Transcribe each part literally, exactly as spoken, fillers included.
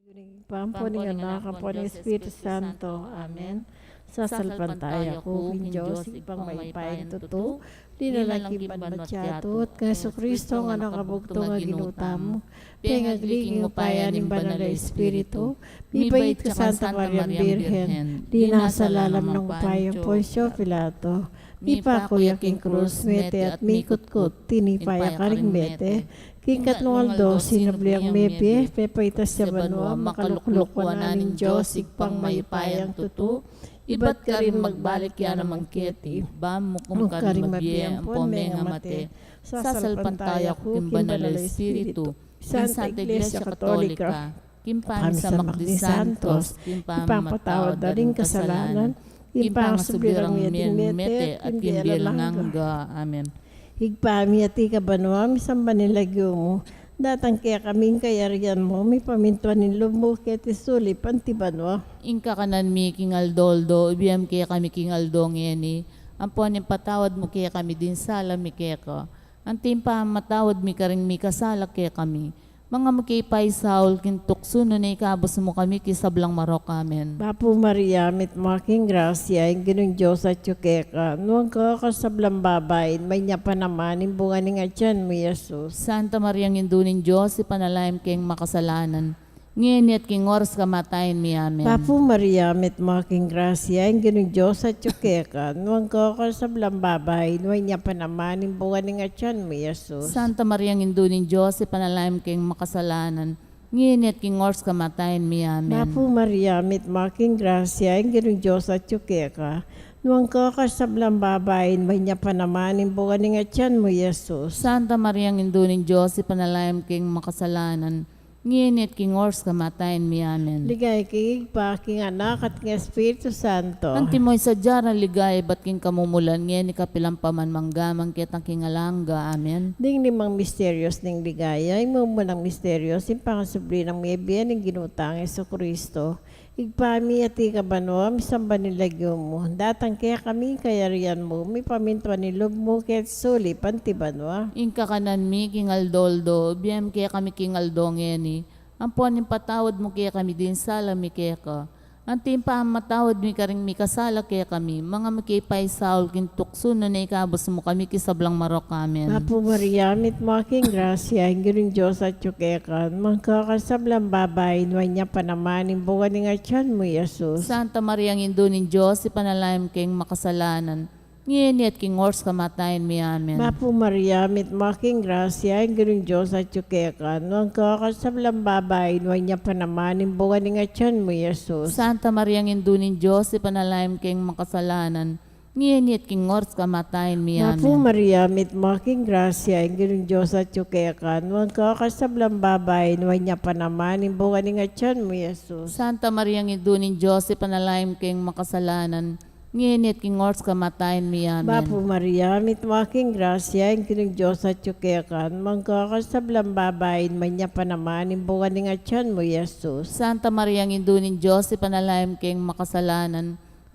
Ibpa, ampo ning Anak, ampo ning Espiritu Santo. Amen. Sasalpantaya ku king Dios, Ibpang mayupayang tutu, linalang king banua at yatu, at kang Jesucristo a Anak a bugtung a Ginu tamu, pengagli king upaya ning Banal a Espiritu, mibait kang Santa Mariang Birhen, dinasal la ning upaya nang Poncio Pilato, mipaku ya king krus, mete at mikutkut, tinipa ya karing mete, king katlung aldo sinubli yang mebie, pepaitas ya banua, makalukluk wanan ning Dios Ibpang mayupayang tutu, ibat karin magbalik ya naman keti, ba mu kum karing mabie ampon mengamate. Sasalpantaya ku king Banal a Espiritu, king Santa Iglesia Katolika, king pamisamak ding santos, king pamapatawad da ring kasalanan, king pangasubli rang mie ning mete, at king bie alang angga. Amen. Ibpa mi, atiu ka banua, misamban ya ing lagyu mu, datang kekami ing kayarian mu, mipamintuan ing lub mu keti sulip anti banua. Ing kakanan mi king aldo-aldo ibie mu kekami king aldo ngeni, ampon ipatawad mu kekami ding sala mi keka, anti ing pamamatawad mi karing mikasala kekami. Manga mu ke paisaul king tuksu, nune ikabus mu kami king sablang marok. Amen. Bapu Maria, mitmu ka king grasya, ing Ginung Dios atyu keka, nuan ka karing sablang babai, at nuan ya pa naman ing bunga ning atyan mu, i Jesus. Santa Mariang Indu ning Dios, ipanalangin mu keng makasalanan, ngeni at king oras kamatayan mi. Amen. Bapu Maria, mitmu ka king grasya, ing Ginung Dios atyu keka, nuan ka karing sablang babai, at nuan ya pa naman ing bunga ning atyan mu, i Jesus. Santa Mariang Indu ning Dios, ipanalangin mu keng makasalanan, ngeni at king oras kamatayan mi. Amen. Bapu Maria, mitmu ka king grasya, ing Ginung Dios atyu keka, nuan ka karing sablang babai, at nuan ya pa naman ing bunga ning atyan mu, i Jesus. Santa Mariang Indu ning Dios, ipanalangin mu keng makasalanan, ngeni at king oras kamatayan mi. Amen. Ligaya king Ibpa, king Anak, at king Espiritu Santo. Antimo ing sadya nang ligaya ibat king kamumulan, ngeni, kapilan pa man, mangga man, at king alang angga. Amen. Ding limang misterios ning ligaya. Ing mumunang misterio, ing pangasubli nang mebie ning Ginu tang Jesucristo. Ibpa mi, atiu ka banua, misamban ya ing lagyu mu, datang kekami ing kayarian mu, mipamintuan ing lub mu keti sulip anti banua. Ing kakanan mi king aldo-aldo ibie mu kekami king aldo ngeni, ampon ipatawad mu kekami ding sala mi keka, anti ing pamamatawad mi karing mikasala kekami, manga mu ke paisaul king tuksu, nune ikabus mu kami king sablang marok. Amen. Bapu Maria, mitmu ka king grasya, ing Ginung Dios atyu keka, nuan ka karing sablang babai, at nuan ya pa naman ing bunga ning atyan mu, i Jesus. Santa Mariang Indu ning Dios, ipanalangin mu keng makasalanan, ngeni at king oras kamatayan mi. Amen. Bapu Maria, mitmu ka king grasya, ing Ginung Dios atyu keka, nuan ka karing sablang babai, at nuan ya pa naman ing bunga ning atyan mu, i Jesus. Santa Mariang Indu ning Dios, ipanalangin mu keng makasalanan, ngeni at king oras kamatayan mi. Amen. Bapu Maria, mitmu ka king grasya, ing Ginung Dios atyu keka, nuan ka karing sablang babai, at nuan ya pa naman ing bunga ning atyan mu, i Jesus. Santa Mariang Indu ning Dios, ipanalangin mu keng makasalanan, ngeni at king oras kamatayan mi. Amen. Bapu Maria, mitmu ka king grasya, ing Ginung Dios atyu keka, nuan ka karing sablang babai, at nuan ya pa naman ing bunga ning atyan mu, i Jesus. Santa Mariang Indu ning Dios, ipanalangin mu keng makasalanan,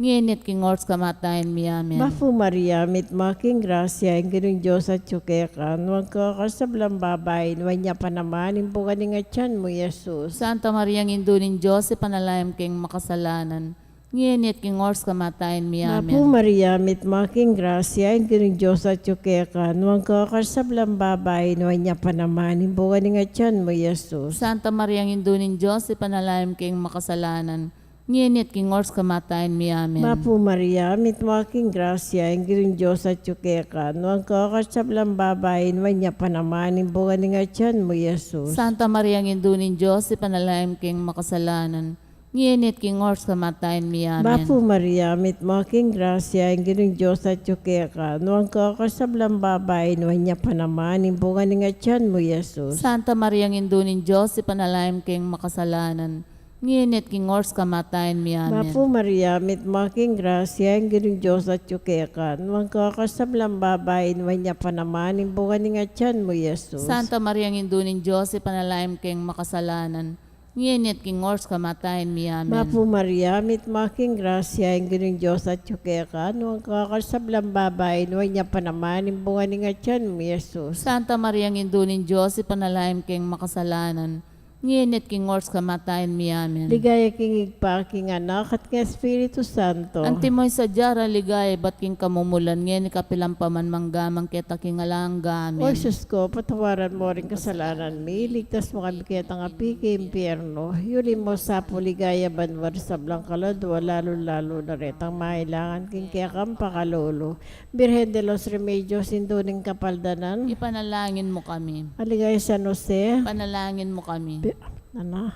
ngeni at king oras kamatayan mi. Amen. Bapu Maria, mitmu ka king grasya, ing Ginung Dios atyu keka, nuan ka karing sablang babai, at nuan ya pa naman ing bunga ning atyan mu, i Jesus. Santa Mariang Indu ning Dios, ipanalangin mu keng makasalanan, ngeni at king oras kamatayan mi. Amen. Bapu Maria, mitmu ka king grasya, ing Ginung Dios atyu keka, nuan ka karing sablang babai, at nuan ya pa naman ing bunga ning atyan mu, i Jesus. Santa Mariang Indu ning Dios, ipanalangin mu keng makasalanan, ngeni at king oras kamatayan mi. Amen. Bapu Maria, mitmu ka king grasya, ing Ginung Dios atyu keka, nuan ka karing sablang babai, at nuan ya pa naman ing bunga ning atyan mu, i Jesus. Santa Mariang Indu ning Dios, ipanalangin mu keng makasalanan, ngeni at king oras kamatayan mi. Amen. Bapu Maria, mitmu ka king grasya, ing Ginung Dios atyu keka, nuan ka karing sablang babai, at nuan ya pa naman ing bunga ning atyan mu, i Jesus. Santa Mariang Indu ning Dios, ipanalangin mu keng makasalanan, ngeni at king oras kamatayan mi. Amen. Bapu Maria, mitmu ka king grasya, ing Ginung Dios atyu keka, nuan ka karing sablang babai, at nuan ya pa naman ing bunga ning atyan mu, i Jesus. Santa Mariang Indu ning Dios, ipanalangin mu keng makasalanan, ngeni at king oras kamatayan mi. Amen. Bapu Maria, mitmu ka king grasya, ing Ginung Dios atyu keka, nuan ka karing sablang babai, at nuan ya pa naman ing bunga ning atyan mu, i Jesus. Santa Mariang Indu ning Dios, ipanalangin mu keng makasalanan, Ngeni at king oras kamatayan mi. Amen. Ligaya king Ibpa, king Anak, at king Espiritu Santo. Antimo ing sadya rang ligaya ibat king kamumulan, ngeni kapilan pa man, mangga man keta king alang angga. Amen. O Jesus ko, patawaran mo ring kasalanan mi, iligtas mo kami ketang api king impyerno, yuli mo sa pu king ligaya banua ring sablang kaladua, lalu-lalu na retang mangailangan king kekang pakalulu. Birhen de los Remedios, Indu ning Kapaldanan. Ipanalangin mo kami. Aligaya San Jose. Ipanalangin mo kami. Pi-, ano?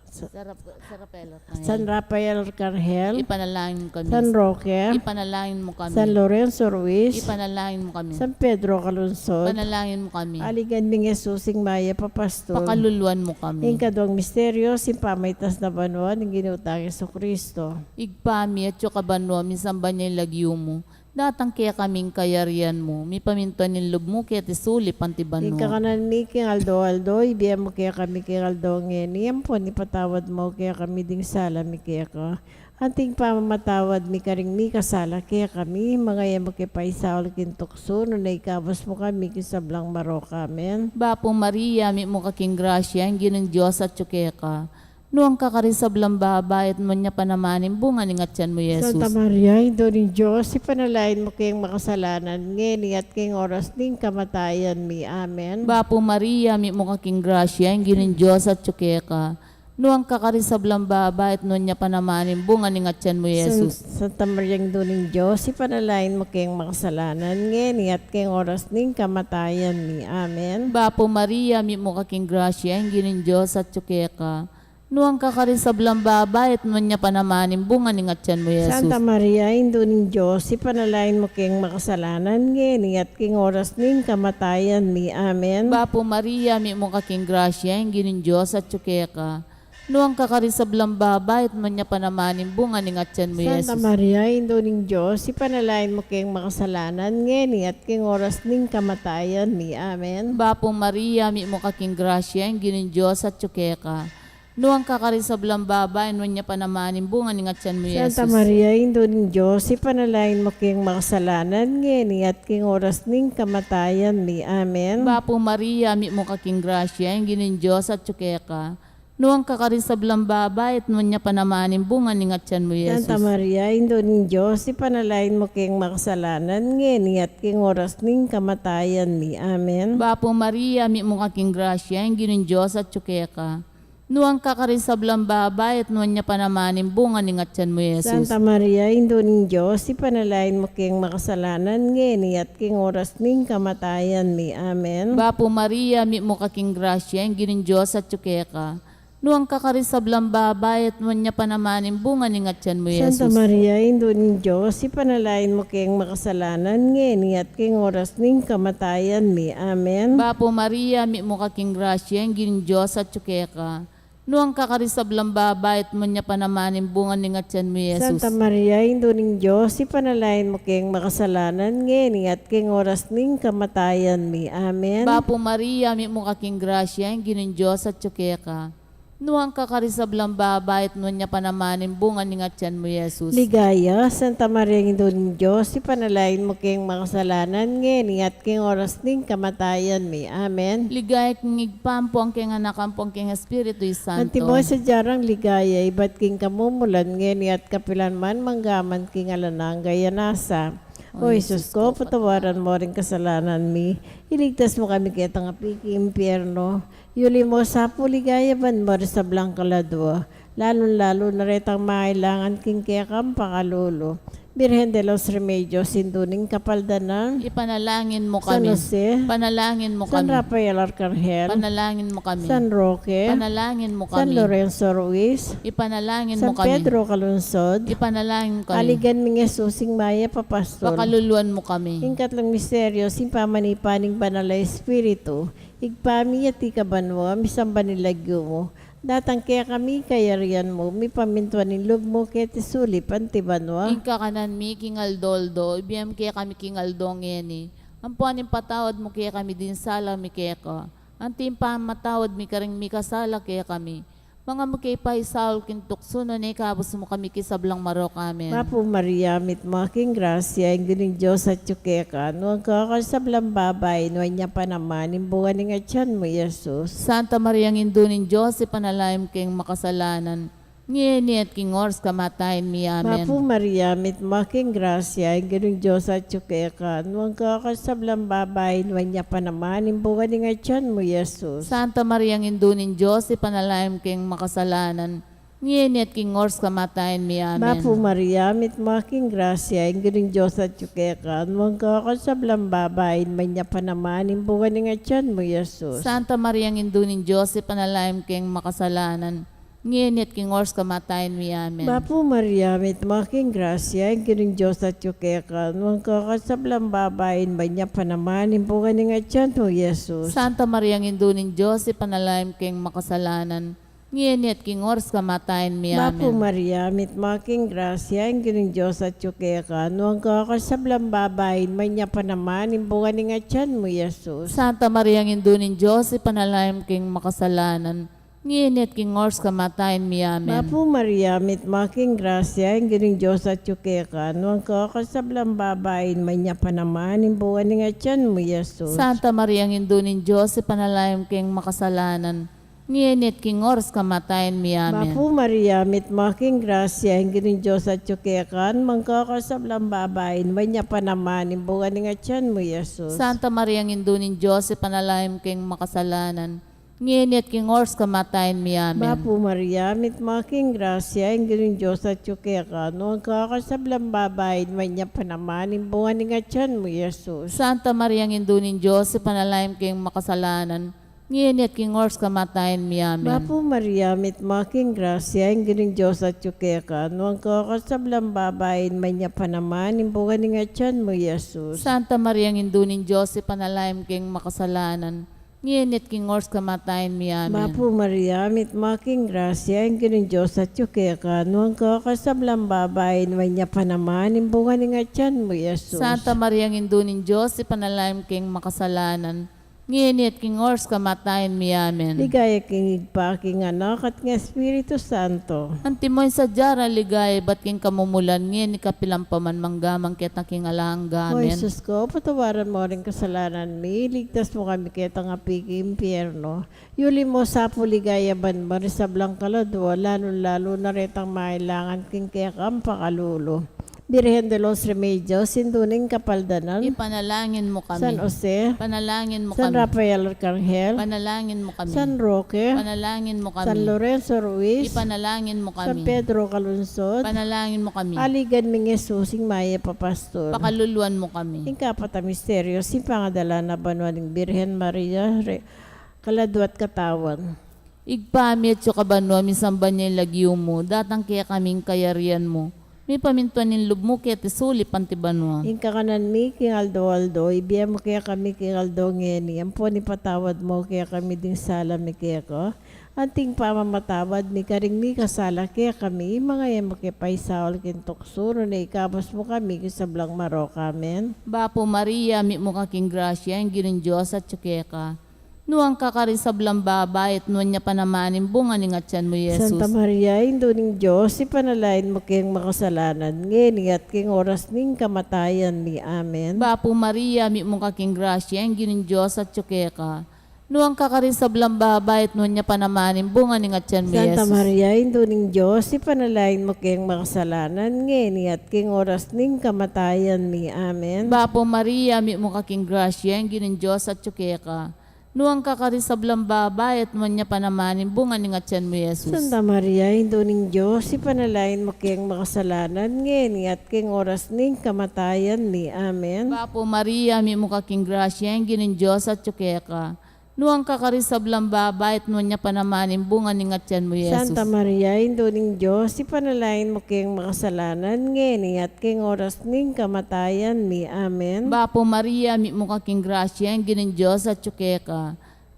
Sa-, San Rap-, San Rafael Arcangel. San Rafael Arcangel. Ipanalangin mo kami. San Roque. Ipanalangin mo kami. San Lorenzo Ruiz. Ipanalangin mo kami. San Pedro Calungsod. Ipanalangin mo kami. Aligan ming Jesus ing mayap a pastul. Pakaluluan mo kami. Ing kaduang misteryo, ing pamaitas na banua ning Ginu tang Jesucristo. Ibpa mi, atsu ka banua, misamban ya ing lagyu mu. Datang kekami ing kayarian mu, mipamintuan ing lub mu keti sulip anti banua. Ing kakanan mi king aldo-aldo, ibie mu kekami king aldo ngeni, ampon ipatawad mu kekami ding sala mi keka. Anti ing pamamatawad mi karing mikasala kekami, manga e mu ke paisaul king tuksu, nune ikabus mu kami king sablang marok. Amen. Bapu Maria, mitmu ka king grasya, ing Ginung Dios atsu keka. Nuan ka karing sablang babai, at nuan ya pa naman ing bunga ning atian mu, Jesus. Santa Maria, Indu ning Dios, ipanalangin mu keng makasalanan, ngeni at king oras ning kamatayan mi. Amen. Bapu Maria, mitmu ka king grasya, ing Ginung Dios atsu keka. Nuan ka karing sablang babai, at nuan ya pa naman ing bunga ning atian mu, Jesus. Santa Maria, Indu ning Dios, ipanalangin mu keng makasalanan, ngeni at king oras ning kamatayan mi. Amen. Bapu Maria, mitmu ka king grasya, ing Ginung Dios atsu keka. Nuan ka karing sablang babai, at nuan ya pa naman ing bunga ning atian mu, Jesus. Santa Maria, Indu ning Dios, ipanalangin mu keng makasalanan, ngeni at king oras ning kamatayan mi. Amen. Bapu Maria, mitmu ka king grasya, ing Ginung Dios atsu keka. Nuan ka karing sablang babai, at nuan ya pa naman ing bunga ning atian mu, Jesus. Santa Maria, Indu ning Dios, ipanalangin mu keng makasalanan, ngeni at king oras ning kamatayan mi. Amen. Bapu Maria, mitmu ka king grasya, ing Ginung Dios atsu keka. Nuan ka karing sablang babai, nuan ya pa naman ing bunga ning atian mu, Jesus. Santa Maria, Indu ning Dios, ipanalangin mu keng makasalanan, ngeni at king oras ning kamatayan mi. Amen. Bapu Maria, mitmu ka king grasya, ing Ginung Dios atsu keka. Nuan ka karing sablang babai, at nuan ya pa naman ing bunga ning atian mu, Jesus. Santa Maria, Indu ning Dios, ipanalangin mu keng makasalanan, ngeni at king oras ning kamatayan mi. Amen. Bapu Maria, mitmu ka king grasya, ing Ginung Dios atsu keka. Nuan ka karing sablang babai, at nuan ya pa naman ing bunga ning atian mu, Jesus. Santa Maria, Indu ning Dios, ipanalangin mu keng makasalanan, ngeni at king oras ning kamatayan mi. Amen. Bapu Maria, mitmu ka king grasya, ing Ginung Dios atsu keka. Nuan ka karing sablang babai, at nuan ya pa naman ing bunga ning atian mu, Jesus. Santa Maria, Indu ning Dios, ipanalangin mu keng makasalanan, ngeni at king oras ning kamatayan mi. Amen. Bapu Maria, mitmu ka king grasya, ing Ginung Dios atsu keka. Nuan ka karing sablang babai, at nuan ya pa naman ing bunga ning atian mu, Jesus. Santa Maria, Indu ning Dios, ipanalangin mu keng makasalanan, ngeni at king oras ning kamatayan mi. Amen. Bapu Maria, mitmu ka king grasya, ing Ginung Dios atsu keka. Nuan ka karing sablang babai, at nuan ya pa naman ing bunga ning atian mu, Jesus. Ligaya, Santa Maria, Indu ning Dios, ipanalangin mu keng makasalanan, ngeni at king oras ning kamatayan mi. Amen. Ligaya king Ibpa, ampon king Anak, ampon king Espiritu Santo. Antimo ing sadya rang ligaya ibat king kamumulan, ngeni at kapilan man, mangga man king alang angga. Amen. O Jesus ko, patawaran mo ring kasalanan mi, iligtas mo kami ketang api king impyerno, yuli mo sa pu king ligaya banua ring sablang kaladua, lalung-lalu na retang mangailangan king kekang pakalulu. Birhen de los Remedios, Indu ning Kapaldanan. Ipanalangin mo kami. San Jose. Ipanalangin mo kami. San Rafael Arcangel. Ipanalangin mo kami. San Roque. Ipanalangin mo kami. San Lorenzo Ruiz. Ipanalangin mo kami. San Pedro Calungsod. Ipanalangin mo kami. Aligan ming Jesus ing mayap a pastul. Pakaluluan mo kami. Ing katlung misteryo, ing pamanipa ning Banal a Espiritu. Ibpa mi, atiu ka banua, misamban ya ing lagyu mu. Datang kekami ing kayarian mu, mipamintuan ing lub mu keti sulip anti banua. Ing kakanan mi king aldo-aldo, ibie mu kekami king aldo ngeni. Ampon ipatawad mu kekami ding sala mi keka, anti ing pamamatawad mi karing mikasala kekami. Manga mu ke paisaul king tuksu, nune ikabus mu kami king sablang marok. Amen. Bapu Maria, mitmu ka king grasya, ing Ginung Dios atyu keka, nuan ka karing sablang babai, nuan ya pa naman ing bunga ning atyan mu, Jesus. Santa Maria, Indu ning Dios, ipanalangin mu keng makasalanan, ngeni at king oras kamatayan mi. Amen. Bapu Maria, mitmu ka king grasya, ing Ginung Dios atyu keka, nuan ka karing sablang babai, nuan ya pa naman ing bunga ning atyan mu, Jesus. Santa Maria, Indu ning Dios, ipanalangin mu keng makasalanan, ngeni at king oras kamatayan mi. Amen. Bapu Maria, mitmu ka king grasya, ing Ginung Dios atyu keka, nuan ka karing sablang babai, nuan ya pa naman ing bunga ning atyan mu, Jesus. Santa Maria, Indu ning Dios, ipanalangin mu keng makasalanan, ngeni at king oras kamatayan mi. Amen. Bapu Maria, mitmu ka king grasya, ing Ginung Dios atyu keka, nuan ka karing sablang babai, nuan ya pa naman ing bunga ning atyan mu, Jesus. Santa Maria, Indu ning Dios, ipanalangin mu keng makasalanan, ngeni at king oras kamatayan mi. Bapu Amen. Maria, mitmu ka king grasya, ing Ginung Dios atyu keka, nuan ka karing sablang babai, nuan ya pa naman ing bunga ning atyan mu, Jesus. Santa Maria, Indu ning Dios, ipanalangin mu keng makasalanan, ngeni at king oras kamatayan mi. Amen. Bapu Maria, mitmu ka king grasya, ing Ginung Dios atyu keka, nuan ka karing sablang babai, nuan ya pa naman ing bunga ning atyan mu, Jesus. Santa Maria, Indu ning Dios, ipanalangin mu keng makasalanan, ngeni at king oras kamatayan mi. Amen. Bapu Maria, mitmu ka king grasya, ing Ginung Dios atyu keka, nuan ka karing sablang babai, nuan ya pa naman ing bunga ning atyan mu, Jesus. Santa Maria, Indu ning Dios, ipanalangin mu keng makasalanan, ngeni at king oras kamatayan mi. Amen. Bapu Maria, mitmu ka king grasya, ing Ginung Dios atyu keka, nuan ka karing sablang babai, nuan ya pa naman ing bunga ning atyan mu, Jesus. Santa Maria, Indu ning Dios, ipanalangin mu keng makasalanan, ngeni at king oras kamatayan mi. Amen. Bapu Maria, mitmu ka king grasya, ing Ginung Dios atyu keka, nuan ka karing sablang babai, nuan ya pa naman ing bunga ning atyan mu, Jesus. Santa Maria, Indu ning Dios, ipanalangin mu keng makasalanan, ngeni at king oras kamatayan mi. Amen. Bapu Maria, mitmu ka king grasya, ing Ginung Dios atyu keka, nuan ka karing sablang babai, nuan ya pa naman ing bunga ning atyan mu, Jesus. Santa Maria, Indu ning Dios, ipanalangin mu keng makasalanan, ngeni at king oras kamatayan mi. Amen. Ligaya king Ibpa, king Anak, at king Espiritu Santo. Antimo ing sadya rang ligaya ibat king kamumulan, ngeni, kapilan pa man, mangga man king alang angga. O Amen. Jesus ko, patawaran mu ring kasalanan mi, iligtas mu kami ketang api king impyerno, yuli mu sa pu king ligaya banua ring sablang kaladua, lalung-lalu na retang mangailangan king kekang pakalulu. Birhen de los Remedios, Indu ning Kapaldanan. Ipanalangin mu kami. San Jose. Ipanalangin mu kami. San Rafael Arcangel. Ipanalangin mu kami. San Roque. Ipanalangin mu kami. San Lorenzo Ruiz. Ipanalangin mu kami. San Pedro Calungsod. Ipanalangin mu kami. Aligan ming Jesus, ing mayap a pastor. Pakaluluan mu kami. Ing kapat a misteryo, ing pangadalan a banua ning Birhen Maria, re-, kaladua't katawan. Ibpa mi, atsu ka banua, misamban ya ing lagyu mu, datang kekami ing kayarian mu, mipamintuan ing lub mu keti sulip anti banua. Ing kakanan mi king aldo-aldo, ibie mu kekami king aldo ngeni, ampon ipatawad mu kekami ding sala mi keka, anti ing pamamatawad mi karing mikasala kekami, manga e mu ke paisaul king tuksu, nune ikabus mu kami king sablang marok. Amen. Bapu Maria, mitmu ka king grasya, ing Ginung Dios atsu keka. Nuan ka karing sablang babai, at nuan ya pa naman ing bunga ning atyan mu, Jesus. Santa Maria, Indu ning Dios, ipanalangin mu keng makasalanan, ngeni at king oras ning kamatayan mi. Amen. Bapu Maria, mitmu ka king grasya, ing Ginung Dios atsu keka. Nuan ka karing sablang babai, at nuan ya pa naman ing bunga ning atyan mu, Santa Jesus. Maria, Indu ning Dios, ipanalangin mu keng makasalanan, ngeni at king oras ning kamatayan mi. Amen. Bapu Maria, mitmu ka king grasya, ing Ginung Dios atsu keka. Nuan ka karing sablang babai, at nuan ya pa naman ing bunga ning atyan mu, Jesus. Santa Maria, Indu ning Dios, ipanalangin mu keng makasalanan, ngeni at king oras ning kamatayan mi. Amen. Bapu Maria, mitmu ka king grasya, ing Ginung Dios atsu keka. Nuan ka karing sablang babai, at nuan ya pa naman ing bunga ning atyan mu, Jesus. Santa Maria, Indu ning Dios, ipanalangin mu keng makasalanan, ngeni at king oras ning kamatayan mi. Amen. Bapu Maria, mitmu ka king grasya, ing Ginung Dios atsu keka.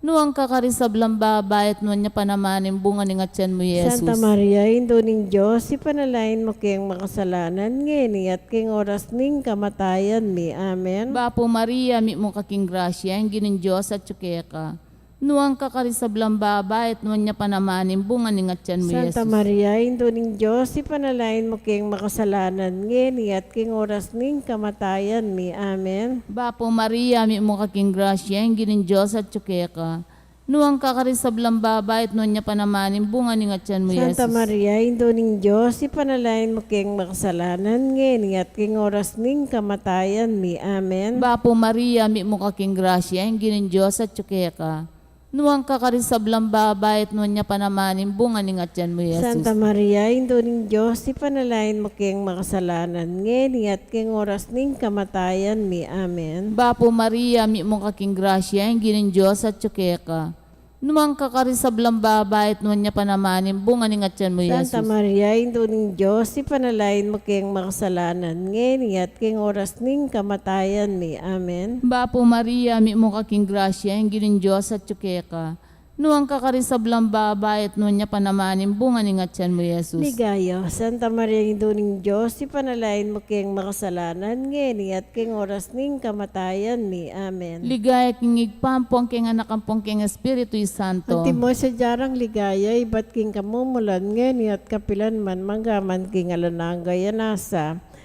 Nuan ka karing sablang babai, at nuan ya pa naman ing bunga ning atyan mu, Jesus. Santa Maria, Indu ning Dios, ipanalangin mu keng makasalanan, ngeni at king oras ning kamatayan mi. Amen. Bapu Maria, mitmu ka king grasya, ing Ginung Dios atsu keka. Nuan ka karing sablang babai, at nuan ya pa naman ing bunga ning atian mu, Santa Jesus. Maria, Indu ning Dios, ipanalangin mu keng makasalanan, ngeni at keng oras ning kamatayan mi. Amen. Bapu Maria, mitmu ka king grasya, ing Ginung Dios atyu keka. Nuan ka karing sablang babai, at nuan ya pa naman ing bunga ning atian mu, Santa Jesus. Maria, Indu ning Dios, ipanalangin mu keng makasalanan, ngeni at keng oras ning kamatayan mi. Amen. Bapu Maria, mitmu ka king grasya, ing Ginung Dios atyu keka. Nuan ka karing sablang babai, at nuan ya pa naman ing bunga ning atian mu, Jesus. Santa Maria, Indu ning Dios, ipanalangin mu keng makasalanan, ngeni at keng oras ning kamatayan mi. Amen. Bapu Maria, mitmu ka king grasya, ing Ginung Dios atyu keka. Nuan ka karing sablang babai, at nuan ya pa naman ing bunga ning atian mu, Santa Jesus. Maria, Indu ning Dios, ipanalangin mu keng makasalanan, ngeni at keng oras ning kamatayan mi. Amen. Bapu Maria, mitmu ka king grasya, ing Ginung Dios atyu keka. Nuan ka karing sablang babai, at nuan ya pa naman ing bunga ning atian mu, Jesus. Ligaya, Santa Maria, Indu ning Dios, ipanalangin mu keng makasalanan, ngeni at keng oras ning kamatayan mi. Amen. Ligaya king Ibpa, ampon keng Anak, ampon keng Espiritu Santo. Antimo sadya rang ligaya, ibat king kamumulan, ngeni at kapilan man, mangga man king alang angga.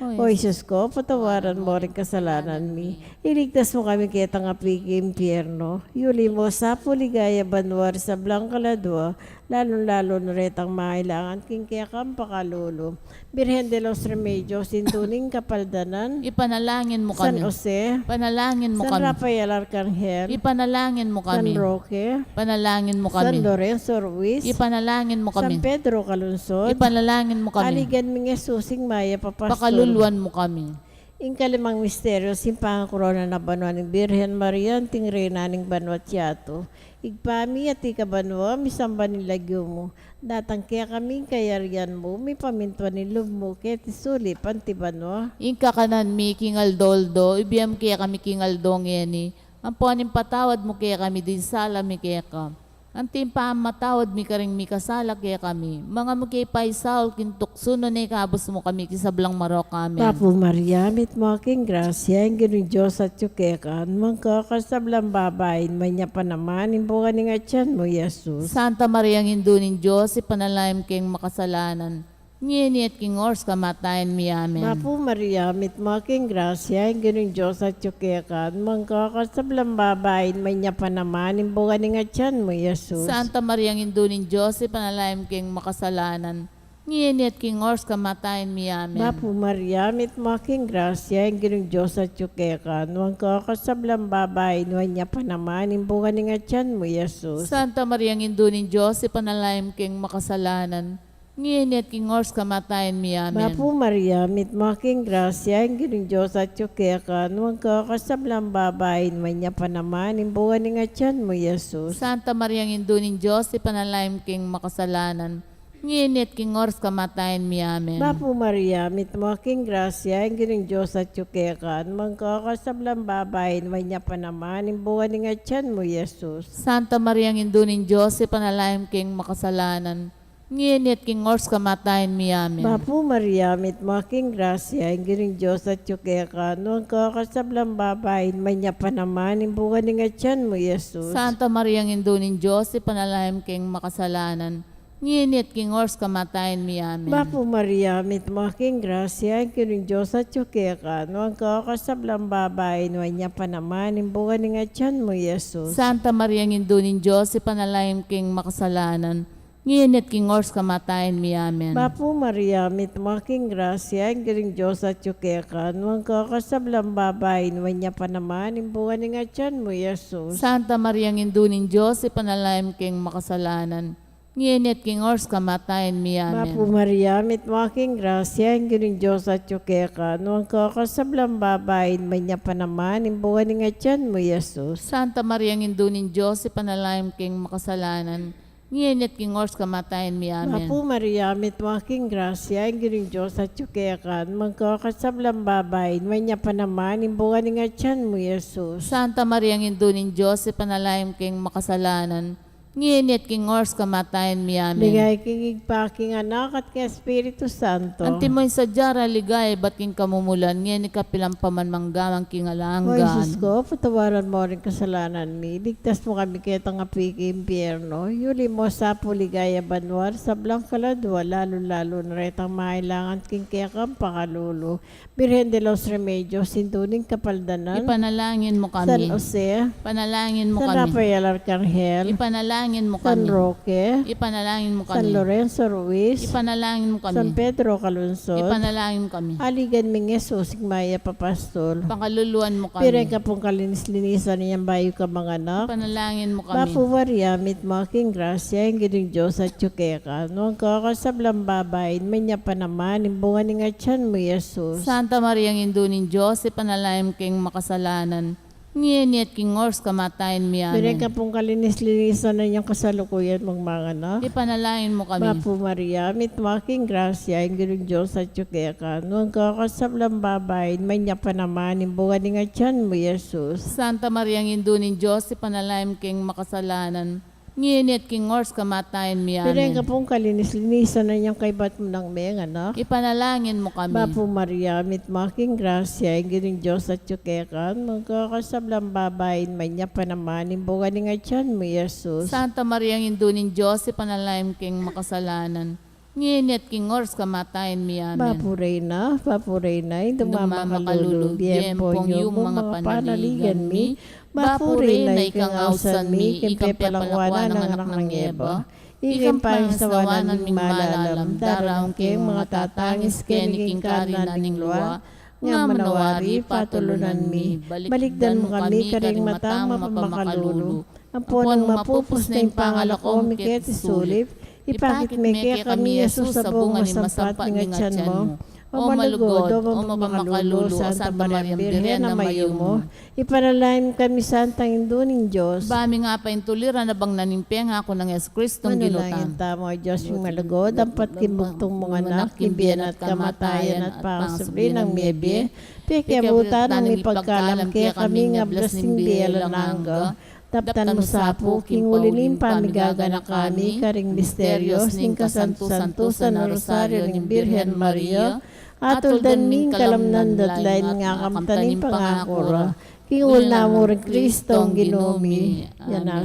Amen. O Jesus ko, patawaran mo ring kasalanan mi. Iligtas mo kami ketang api king impyerno. Yuli mo sa pu ligaya banua ring sablang kaladua, lalung-lalu na retang mangailangan king kekang pakalulu. Birhen de los Remedios, Indu ning Kapaldanan. Ipanalangin mo kami. San Jose. Ipanalangin mo kami. San Rafael Arcangel. Ipanalangin mo kami. San Roque. Ipanalangin mo kami. San Lorenzo Ruiz. Ipanalangin mo kami. San Pedro Calungsod. Ipanalangin mo kami. Aligan ming Jesus, ing mayap a pastul. Pakaluluan mo kami. Ing kalimang misteryo, ing pangakorona na banua ning Birhen Maria, anting Reyna ning banua't yatu. Ibpa mi, atiu ka banua, misamban ing lagyu mu. Datang kekami ing kayarian mu, mipamintuan ing lub mu, keti sulip anti banua. Ing kakanan mi king aldo-aldo, ibie mu kekami king aldo ngeni. Ampon ipatawad mu kekami ding sala mi keka, anti ing pamamatawad mi karing mikasala kekami. Manga mu ke paisaul king tuksu, nune ikabus mu kami king sablang marok. Amen. Bapu Maria, mitmu ka king grasya, ing Ginung Dios atyu keka. Nuan ka karing sablang babai, nuan ya pa naman ing bunga ning atian mu, Jesus. Santa Maria, Indu ning Dios, ipanalangin mu keng makasalanan, ngeni at king oras kamatayan mi. Amen. Bapu Maria, mitmu ka king grasya, ing Ginung Dios atyu keka. Nuan ka karing sablang babai, nuan ya pa naman ing bunga ning atian mu, Jesus. Santa Maria, Indu ning Dios, ipanalangin mu keng makasalanan, ngeni at king oras kamatayan mi. Amen. Bapu Maria, mitmu ka king grasya, ing Ginung Dios atyu keka. Nuan ka karing sablang babai, nuan ya pa naman ing bunga ning atian mu, Jesus. Santa Maria, Indu ning Dios, ipanalangin mu keng makasalanan, ngeni at king oras kamatayan mi. Amen. Bapu Maria, mitmu ka king grasya, ing Ginung Dios atyu keka. Nuan ka karing sablang babai, nuan ya pa naman ing bunga ning atian mu, Jesus. Santa Maria, Indu ning Dios, ipanalangin mu keng makasalanan, ngeni at king oras kamatayan mi. Amen. Bapu Maria, mitmu ka king grasya, ing Ginung Dios atyu keka. Nuan ka karing sablang babai, nuan ya pa naman ing bunga ning atian mu, Jesus. Santa Maria, Indu ning Dios, ipanalangin mu keng makasalanan, ngeni at king oras kamatayan mi. Amen. Bapu Maria, mitmu ka king grasya, ing Ginung Dios atyu keka. Nuan ka karing sablang babai, nuan ya pa naman ing bunga ning atian mu, Jesus. Santa Maria, Indu ning Dios, ipanalangin mu keng makasalanan, ngeni at king oras kamatayan mi. Amen. Bapu Maria, mitmu ka king grasya, ing Ginung Dios atyu keka. Nuan ka karing sablang babai, nuan ya pa naman ing bunga ning atian mu, Jesus. Santa Maria, Indu ning Dios, ipanalangin mu keng makasalanan, ngeni at king oras kamatayan mi. Amen. Bapu Maria, mitmu ka king grasya, ing Ginung Dios atyu keka. Nuan ka karing sablang babai, nuan ya pa naman ing bunga ning atian mu, Jesus. Santa Maria, Indu ning Dios, ipanalangin mu keng makasalanan, ngeni at king oras kamatayan mi. Amen. Bapu Maria, mitmu ka king grasya, ing Ginung Dios atyu keka. Nuan ka karing sablang babai, nuan ya pa naman ing bunga ning atian mu, Jesus. Santa Maria, Indu ning Dios, ipanalangin mu keng makasalanan, ngeni at king oras kamatayan mi. Amen. Bapu Maria, mitmu ka king grasya, ing Ginung Dios atyu keka. Nuan ka karing sablang babai, nuan ya pa naman ing bunga ning atian mu, Jesus. Santa Maria, Indu ning Dios, ipanalangin mu keng makasalanan, Ngeni at king oras kamatayan mi. Amen. Ligaya king Ibpa, king Anak, at king Espiritu Santo. Antimo ing sadya ra ligaya ibat king kamumulan, ngeni kapilan pa man manggaman king alang angga. O Jesus ko, patawaran mo ring kasalanan mi, iligtas mu kami ketang api king impyerno, yuli mu sa pu king ligaya banua ring sablang kaladua, lalu-lalu na retang mangailangan king kekang pakalulu. Birhen de los Remedios, Indu ning Kapaldanan. Ipanalangin mu kami. San Jose. Ipanalangin mu kami. San Rafael Arcangel. Ipanalangin mu kami. San Roque. Ipanalangin mu kami. San Lorenzo Ruiz. Ipanalangin mu kami. San Pedro Calungsod. Ipanalangin mu kami. Aligan mi nang Jesus, ing mayap a pastul. Pakaluluan mu kami. Birhen ka pung kalinis-linisan inyang bayu kang manganak. Ipanalangin mu kami. Bapu Maria, mitmu ka king grasya, ing Ginung Dios atyu keka. Nuan ka karing sablang babai, at mayap ya pa naman ing bunga ning atyan mu, Jesus. Santa Maria, Indu ning Dios, ipanalangin mu keng makasalanan, ngeni at king oras kamatayan mi. Amen. Birhen ka pung kalinis-linisan inyang kasalukuyan mung manganak. Ipanalangin mu kami. Bapu Maria, mitmu ka king grasya, ing Ginung Dios atyu keka. Nuan ka karing sablang babai, at mayap ya pa naman ing bunga ning atyan mu, Jesus. Santa Maria, Indu ning Dios, ipanalangin mu keng makasalanan, ngeni at king oras kamatayan mi. Amen. Birhen ka pung kalinis-linisan inyang kaybat mu nang menganak. Ipanalangin mu kami. Bapu Maria, mitmu ka king grasya, ing Ginung Dios atyu keka. Nuan ka karing sablang babai, at mayap ya pa naman ing bunga ning atyan mu, Jesus. Santa Maria, Indu ning Dios, ipanalangin mu keng makasalanan, ngeni at king oras kamatayan mi. Amen. Bapu Reyna, Bapu Reyna, Indu ning mamakalulu, bie mu pong yumu ing manga panaligan mi. Bapu Reyna, ika ing ausan mi, ika ing pepalakuan nang anak nang Eva, ika ing pangisnawan ming malalam, daraun ke ing manga tatangis keni king karinan ning lua, nga manawari patulunan mi, balikdan mu kami karing matang mapamakalulu, ampon nung mapupus na ing pangalako mi keti sulip, ipakit me kekami i Jesus a bunga ning masampat ning atyan mu. O malugud, o mapamakalulu, o Santa Maria Birhen a mayumu, ipanalangin mu kami, Santang Indu ning Dios. Ba mi nga paintuliran a bang na ning pengaku nang Jesucristo ing Ginu tamu. Manalangin tamu, Dios ming malugud, ampat king bugtung mung anak, king bie na at kamatayan at pangasubli nang mebie, pekiabutan nang mipagkalam kekami ing ablas ning bie alang angga. Daptan mu sa pu king uli ning pamigaganaka mi karing misterios ning kasantu-santusan a Rosario ning Birhen Maria, atuldan mi ing kalamnan dala ning akamtan ning pangaku ra, king ul namu ring Kristong Ginu mi. Amen.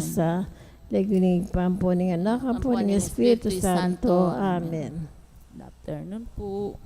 Lagyu ning Ibpa, ampo ning Anak, ampo ning Espiritu Santo. Amen. Good afternoon po.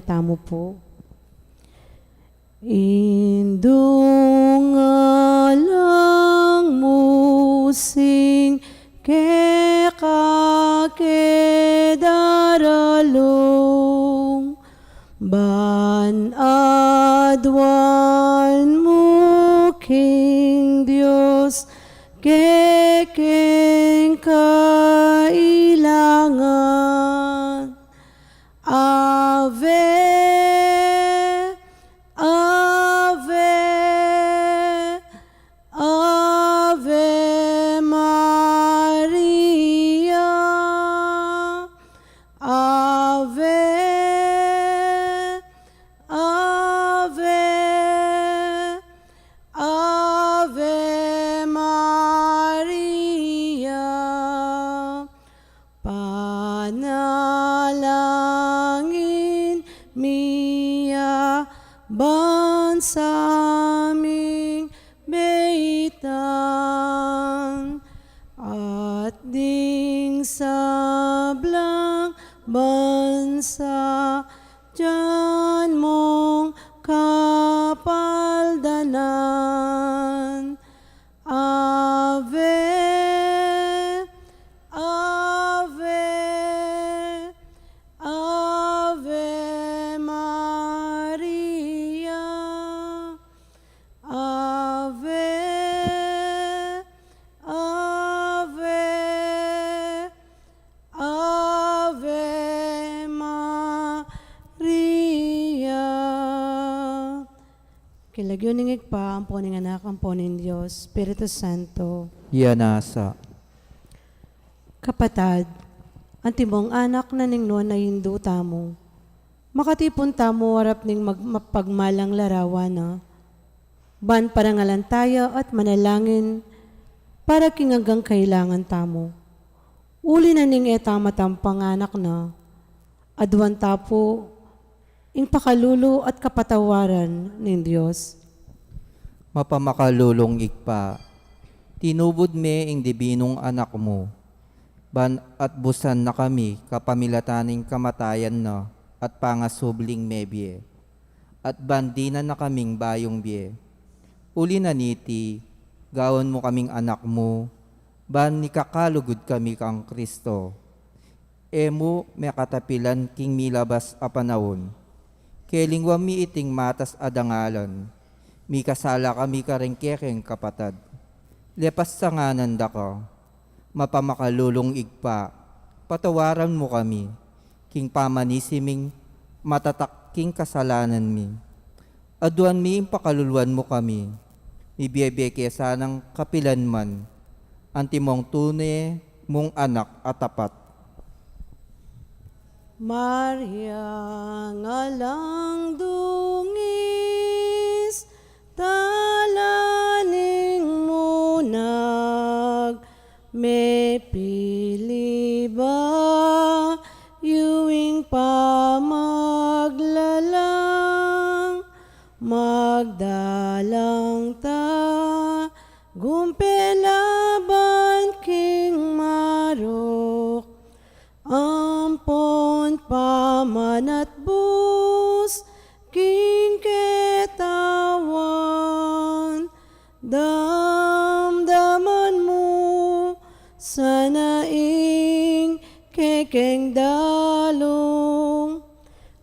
tamu pu. Indung alang mu sing keka ke daralung, ban aduan mu king Dios kekeng kailangan. Ave, Ave, Ave Maria. Ave, Ave, Ave Maria. Panalangin mi ya ban sa ming beitan, at ding sablang bansa dyan mong kapaldanan. Ave, Ave, Ave Maria. Ave, Ave, Ave Maria. King lagyu ning Ibpa, ampo ning Anak, ampo ning Dios Espiritu Santo. Iya nasa. Kapatad, antimong anak na ning nuan a Indu tamu, makatipun tamu arap ning mag-, mapagmalang larawan na, ban parangalan taya at manalangin para king anggang kailangan tamu. Uli na ning e ta matampang anak na, aduan ta pu ing pakalulu at kapatawaran ning Dios. Mapamakalulung Ibpa, tinubud me ing dibinung Anak mu, ban atbusan na kami kapamilatan ning kamatayan na at pangasubling mebie, at ban dinan na kaming bayung bie. Uli na niti, gawan mu kaming anak mu, ban mikakalugud kami kang Kristo. E mu me katapilan king milabas a panaun. Kelingwan mi iting matas a dangalan. Mikasala kami karing kekeng kapatad. Lepas sa nganan da ka, mapamakalulung Ibpa, patawaran mu kami king pamanisi ming matatak king kasalanan mi. Aduan mi ing pakaluluan mu kami, mibie-bie ke sanang kapilan man, antimong tune mung anak a tapat. Maria, ngalang dungis, tala ning munag, mepili ba yu ing pamaglalang, magdalang ta gumpe laban king marok, ampon pamanatbus king ketawan. Damdaman mu sana ing kekeng dalung,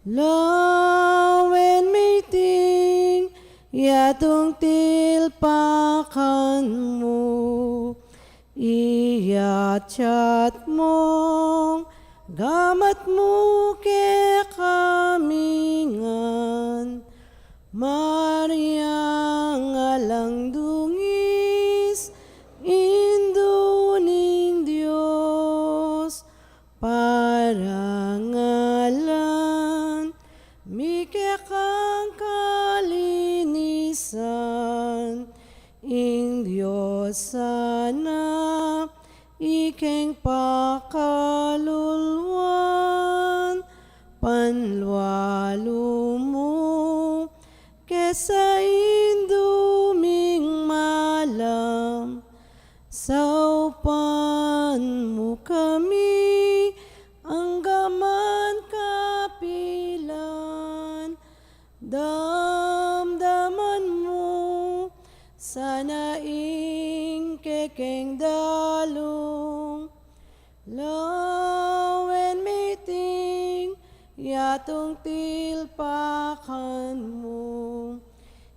lawen mi iting yatung tilpakan mu. Iyatyat mung gamat mu kekami ngan, Maria, ngalang dungis, Indu ning Dios, parangalan mi kekang kalinisan. Ing Dios sana ikeng pakaluluan, panlualu mu ke sa Indu ming malam. Saupan mu kami anggaman kapilan. Damdaman mu sana ing kekeng dalung, lawen mi iting yatung tilpakan mu,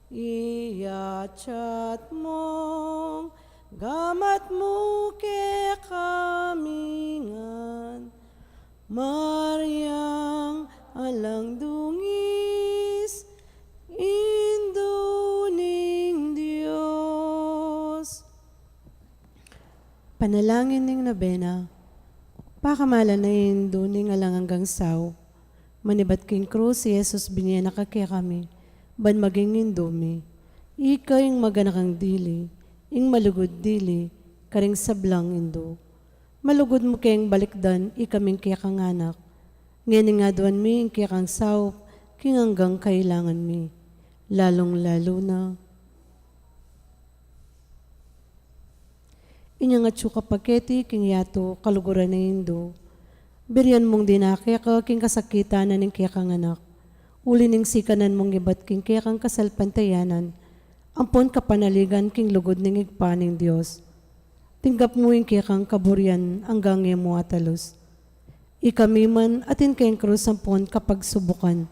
iyatsat mung gamat mu kekami ngan. Mariang alang dungis, Indu ning Dios. Panalangin ning nobena. Pakamalan a Indu ning alang anggang saup, manibat king krus i Jesus binie na ka kekami, ban maging Indu mi. Ika ing maganakang dili, ing malugud dili, karing sablang indu. Malugud mu keng balikdan ikaming kekang anak. Ngening aduan mi ing kekang saup king anggang kailangan mi, lalung-lalu na inyang atsu ka pa keti king yatu kaluguran a Indu. Birian mung dina keka king kasakitan na ning kekang anak, uli ning sikanan mung ibat king kekang kasalpantayanan ampon kapanaligan king lugud ning Ibpa ning Dios. Tinggap mu ing kekang kaburian anggang e mu atalus. Ikami man atin keng krus ampon kapagsubukan,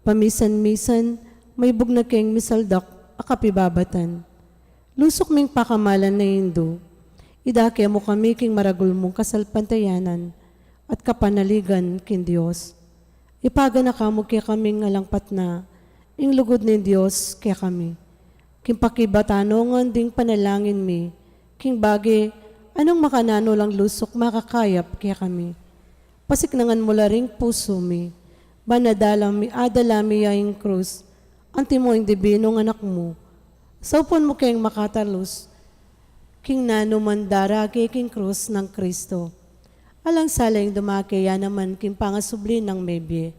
pamisan-misan maibug na keng misaldak a kapibabatan. Lusuk ming pakamalan a Indu, idake mu kami king maragul mung kasalpantayanan at kapanaligan king Dios. Ipaganaka mu kekaming alang patna ing lugud ning Dios kekami. King pakibatanongan ding panalangin mi king bage a nung makananu lang lusuk makakayap kekami. Pasiknangan mu la ring pusu mi, ban adala mi, adala mi ya ing krus, antimo ing dibinung anak mu. Saupan mu keng makatalus king nanu man darake king krus nang Kristo. Alang sala ing dumake ya naman king pangasubli nang mebie.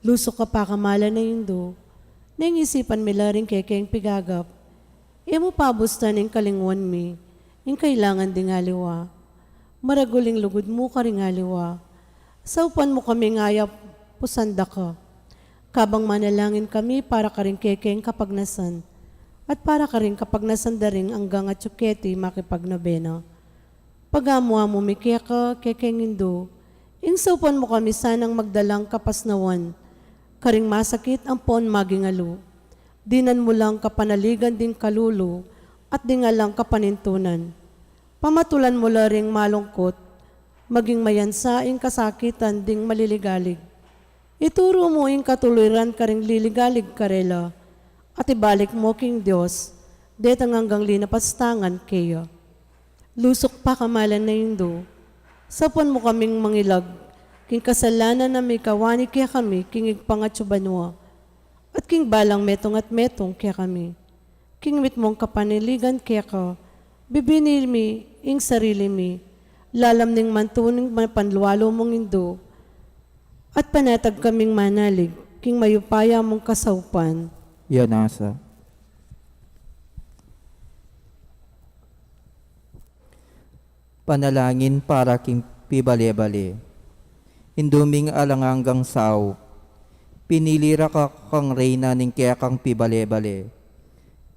Lusuk a pakamalan a Indu, neng isipan mi la ring kekeng pigagap. E mu pabustan ing kalingwan mi ing kailangan ding aliwa. Maragul ing lugud mu karing aliwa. Saupan mu kaming ayap pusan daka, kabang manalangin kami para karing kekeng kapagnasan at para karing kapagnasan da ring anggang atsu keti makipagnobena. Pagamu-amu mi keka, kekeng Indu, ing saupan mu kami sanang magdalang kapasnawan karing masakit ampon maging alu. Dinan mu lang kapanaligan ding kalulu at ding alang kapanintunan. Pamatulan mu la ring malungkut, maging mayansa ing kasakitan ding maliligalig. Ituru mu ing katuluiran karing liligalig karela, at ibalik mu king Dios detang anggang linapastangan keya. Lusuk pakamalan a Indu, saupan mu kaming mangilag king kasalanan a mikawani kekami king Ibpang atsu banua, at king balang metung at metung kekami. King mitmung kapanaligan keka, bibini mi ing sarili mi lalam ning mantuning mapanlualu mung Indu, at panatag kaming manalig king mayupaya mung kasaupan. Yanasa. Panalangin para king pibale-bale. Indu ming alang anggang saup, pinili ra ka kang reyna ning kekang pibale-bale.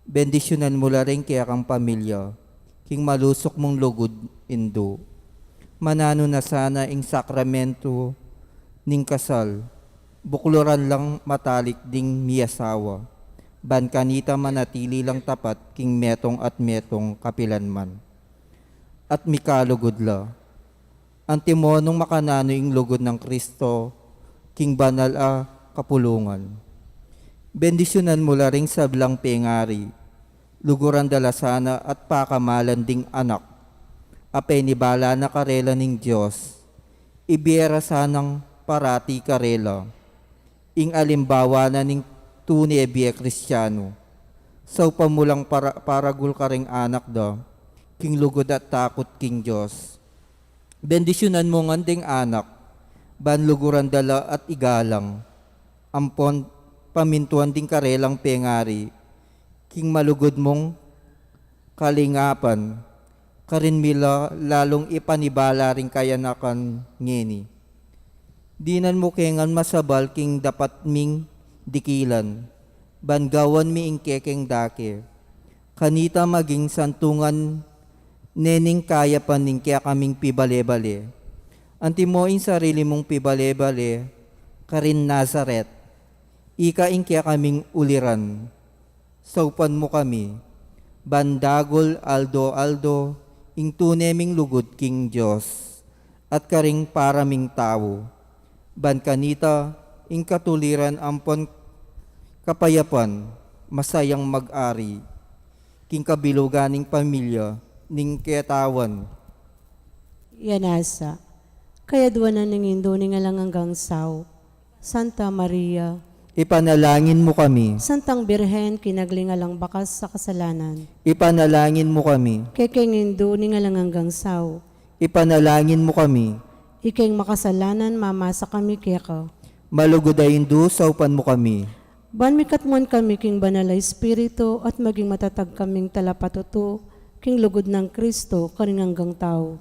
Bendisyunan mu la ring kekang pamilya king malusuk mung lugud, Indu. Mananu na sana ing sakramentu ning kasal, bukluran lang matalik ding miyasawa, ban kanita manatili lang tapat king metung at metung kapilanman. At mikalugud la. Antimo nung makananu ing lugud nang Kristo king banal a kapulungan. Bendisyunan mu la ring sablang pengari, luguran da la sana at pakamalan ding anak a penibala na karela ning Dios. Ibie ra sanang parati karela ing alimbawa na ning tune bie Kristianu. Saupan mu lang para-, paragul karing anak da king lugud at takut king Dios. Bendisyunan mu ngan ding anak, ban luguran da la at igalang, ampon pamintuan ding karelang pengari king malugud mung kalingapan. Karin mi la lalung ipanibala ring kayanakan ngeni. Dinan mu ke ngan masabal king dapat ming dikilan, ban gawan mi ing kekeng dake. Kanita maging santungan ne ning kayapan ning kekaming pibale-bale. Antimo ing sarili mung pibale-bale karin Nazaret, ika ing kekaming uliran. Saupan mu kami, ban dagul aldo-aldo ing tune ming lugud king Dios, at karing para ming tau. Ban kanita, ing katuliran ampon kapayapan, masayang mag-ari, king kabilugan ning pamilya, ning ketawan. Yanasa, kayadwanan ning Indu ning alang anggang sau, Santa Maria. Ipanalangin mu kami. Santang Birhen, kinagling alang bakas a kasalanan. Ipanalangin mu kami. Kekeng Indu ning alang anggang sau. Ipanalangin mu kami. Ikeng makasalanan, mamasa kami keka. Malugud a Indu, saupan mu kami. Ban mikatmuan kami king Banal a Espiritu at maging matatag kaming talapatutu king lugud nang Kristo karing anggang tau.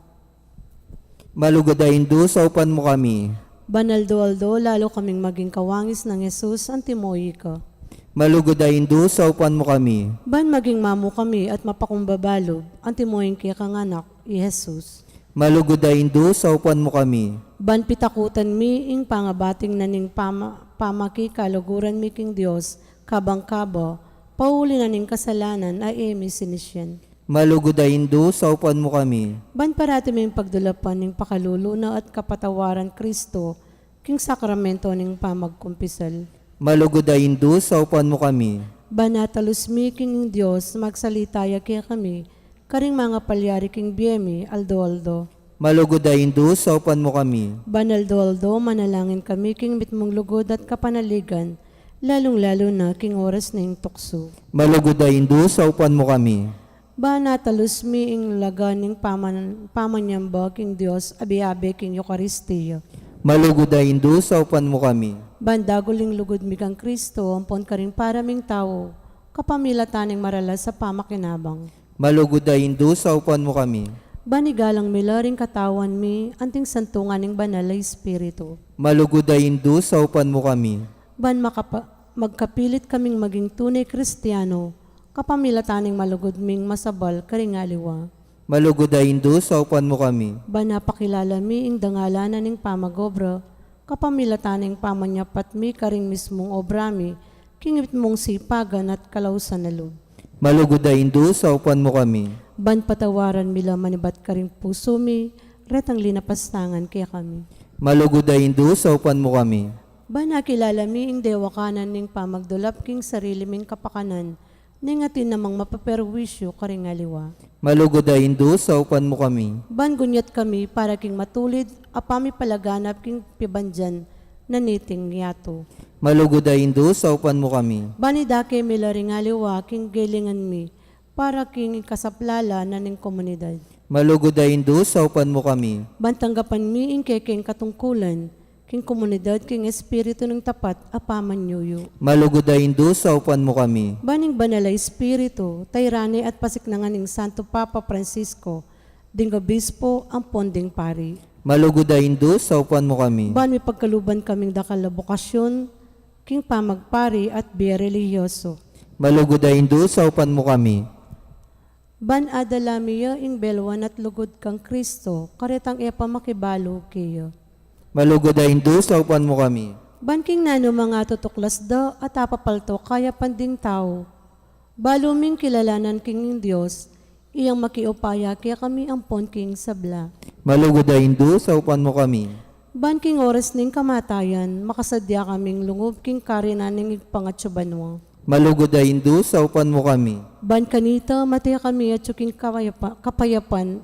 Malugud a Indu, saupan mu kami. Ban aldo-aldo lalu kaming maging kawangis nang Jesus, antimo ika. Malugud a Indu, saupan mu kami. Ban maging mamu kami at mapakumbaba lub, antimo ing kekang Anak, i Jesus. Malugud a Indu, saupan mu kami. Ban pitakutan mi ing pangabating na ning pama-, pamakikaluguran mi king Dios, kabang kaba, pauli na ning kasalanan a e mi sinisian. Malugud a Indu, saupan mu kami. Ban parati ming pagdulapan ning pakalulu na at kapatawaran Kristo, king sakramento ning pamagkumpisal. Malugud a Indu, saupan mu kami. Ban atalus mi king Dios, magsalita ya kekami, karing mangapalyari king bie mi, aldo-aldo. Malugud a Indu, saupan mu kami. Ban aldo-aldo, manalangin kami king mitmung lugud at kapanaligan, lalung-lalu na king oras ning tuksu. Malugud a Indu, saupan mu kami. Ban atalus mi ing laga ning paman-, pamanyamba king Dios, abe-abe king Eukaristia. Malugud a Indu, saupan mu kami. Ban dagul ing lugud mi kang Kristo, ampon karing para ming tau, kapamilatan ning maralas a pamakinabang. Malugud a Indu, saupan mu kami. Ban igalang mi la ring katawan mi, anting santungan ning Banal a Espiritu. Malugud a Indu, saupan mu kami. Ban makapa-, magkapilit kaming maging tune Kristiano, kapamilatan ning malugud ming masabal karing aliwa. Malugud a Indu, saupan mu kami. Ban apakilala mi ing dangalan na ning pamag-obra, kapamilatan ning pamanyapat mi karing mismung obra mi, king mitmung sipagan at kalausan a lub. Malugud a Indu, saupan mu kami. Ban patawaran mi la manibat karing pusu mi, retang linapastangan kekami. Malugud a Indu, saupan mu kami. Ban akilala mi ing dewakanan ning pamagdulap king sarili ming kapakanan, ning atin namang mapaperwisyu karing aliwa. Malugud a Indu, saupan mu kami. Ban gunyat kami para king matulid a pamipalaganap king pibandian na niting yatu. Malugud a Indu, saupan mu kami. Ban idake mi la ring aliwa king gelingan mi, para king ikasaplala na ning komunidad. Malugud a Indu, saupan mu kami. Ban tanggapan mi ing kekeng katungkulan, king komunidad, king espiritu ning tapat a pamanyuyu. Malugud a Indu, saupan mu kami. Ban ing Banal a Espiritu, tayran ne at pasiknangan ning Santo Papa Francisco, ding obispo, ampon ding pari. Malugud a Indu, saupan mu kami. Ban mipagkaluban kaming dakal a bokasyun, king pamagpari at bie relihiyoso. Malugud a Indu, saupan mu kami. Ban adala mi ya ing belwan at lugud kang Kristo, karetang e pa makibalu keya. Malugud a Indu, saupan mu kami. Ban king nanu mang atutuklas da at apapalto kayapan ding tau, balu ming kilalanan king Dios, iyang makiupaya kekami ampon king sabla. Malugud a Indu, saupan mu kami. Ban king oras ning kamatayan, makasadya kaming lungub king karinan ning Ibpang atsu banua. Malugud a Indu, saupan mu kami. Ban kanita, mate kami atsu king kawayapa-, kapayapan,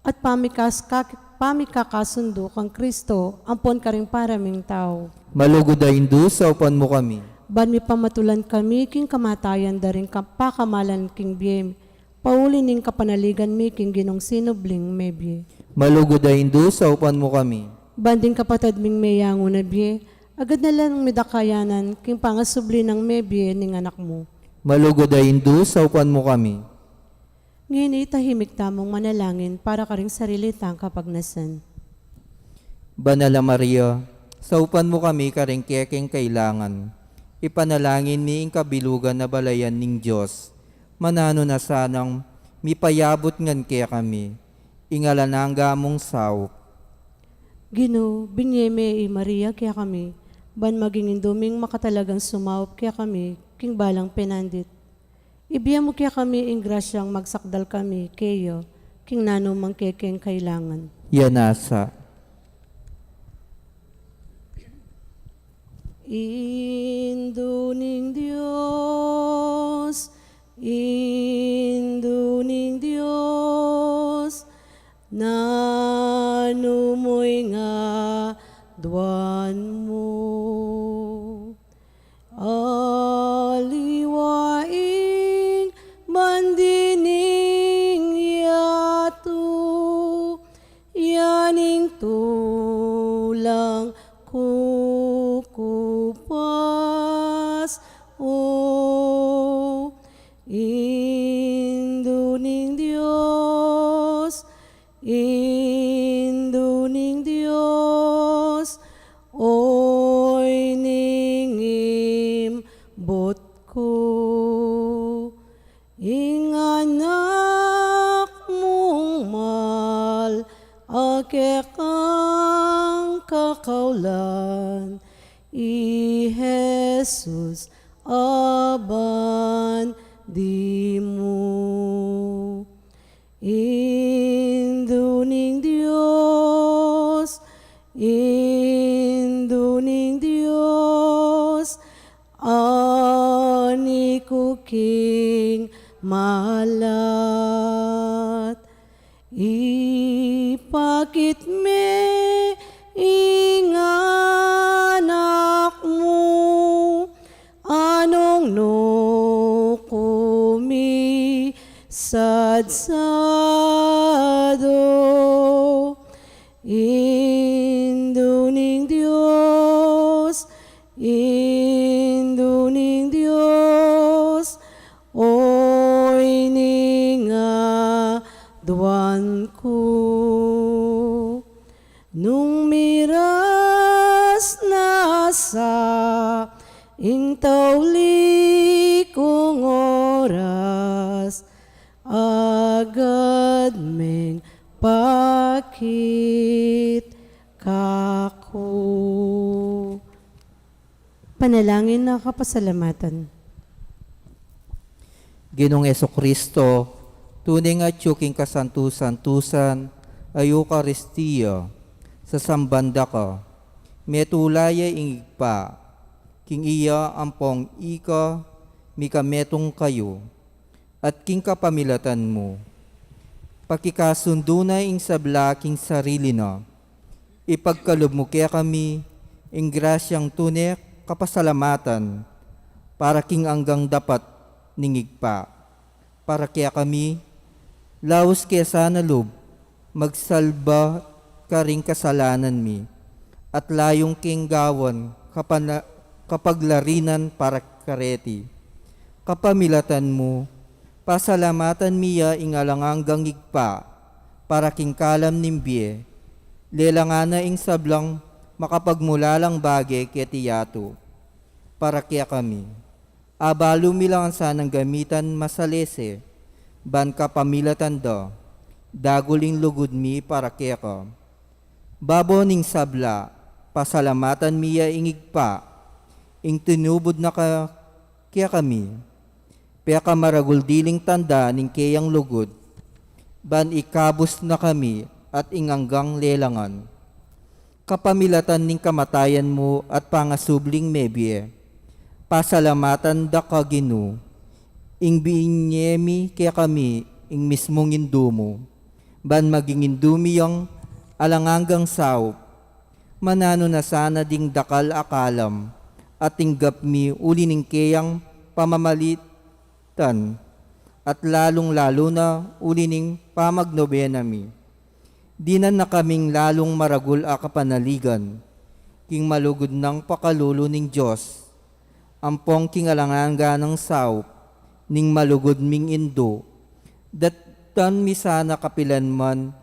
at pamikas-, kak-, pamikakasundu kang Kristo, ampon karing para ming tau. Malugud a Indu, saupan mu kami. Ban mipamatulan kami king kamatayan da ring ka-, pakamalan king bie, pauli ning kapanaligan mi king Ginung sinubling mebie. Malugud a Indu, saupan mu kami. Ban ding kapatad ming meyangu na bie, agad na lang midakayanan king pangasubli nang mebie ning Anak mu. Malugud a Indu, saupan mu kami. Ngeni itahimik tamung manalangin para karing sarili tang kapagnasan. Banal a Maria, saupan mu kami karing kekeng kailangan. Ipanalangin mi ing kabilugan a balayan ning Dios. Mananu na sanang mipayabut ngan kekami ing alang angga mung saup. Ginu, binye me i Maria kekami, ban maging indu ming makatalagang sumaup kekami king balang penandit. Ibie mu kekami ing grasyang magsakdal kami keya king nanu mang kekeng kailangan. Yanasa. Indu ning Dios, Indu ning Dios, nanu mu ing aduan mu? Aliwa ing bandi ning yatu, ya ning tulang kukupas, o Indu ning Dios, Indu ning Dios, oy ning imbut ku. Ing anak mung mal a kekang kakaulan, i Jesus a bandi mu. Indu ning Dios, Indu ning Dios, ani ku king malat. Ipakit me ing anak mu, a nung nu ku misadsadu. Indu ning Dios, Indu ning Dios, oy ning aduan ku. Nung miras na sa ing tauli kung oras, agad meng pakit kaku. Panalangin a kapasalamatan. Ginung Jesucristo, tune ngang atyu king kasantu-santusan a Eukaristia, sasamban da ka, metula ya ing Ibpa, king iya ampong ika mikametung kayu, at king kapamilatan mu, pakikasundu na ing sabla king sarili na. Ipagkalub mu kekami ing grasyang tune kapasalamatan para king anggang dapat ning Ibpa. Para kekami, laus ke sana lub magsalba karing kasalanan mi, at layung keng gawan kapana-, kapaglarinan para kareti. Kapamilatan mu, pasalamatan mi ya ing alang anggang Ibpa, para king kalam ning bie, lelangan na ing sablang makapagmulalang bage keti yatu. Para kekami, abalu mi la ngan sanang gamitan masalese, ban kapamilatan da, dagul ing lugud mi para keka. Babo ning sabla, pasalamatan mi ya ing Ibpa, ing tinubud na ka-, kekami, pekamaragul diling tanda ning keyang lugud, ban ikabus na kami at ing anggang lelangan. Kapamilatan ning kamatayan mu at pangasubling mebie, pasalamatan da ka, Ginu, ing binye mi kekami ing mismung Indu mu, ban maging Indu mi yang alang anggang saup. Mananu na sana ding dakal a kalam a tinggap mi uli ning keyang pamamalitan, at lalung-lalu na uli ning pamagnobena mi. Dinan na kaming lalung maragul a kapanaligan king malugud nang pakalulu ning Dios, ampong king alang angga nang saup ning malugud ming Indu. Datdan mi sana kapilan man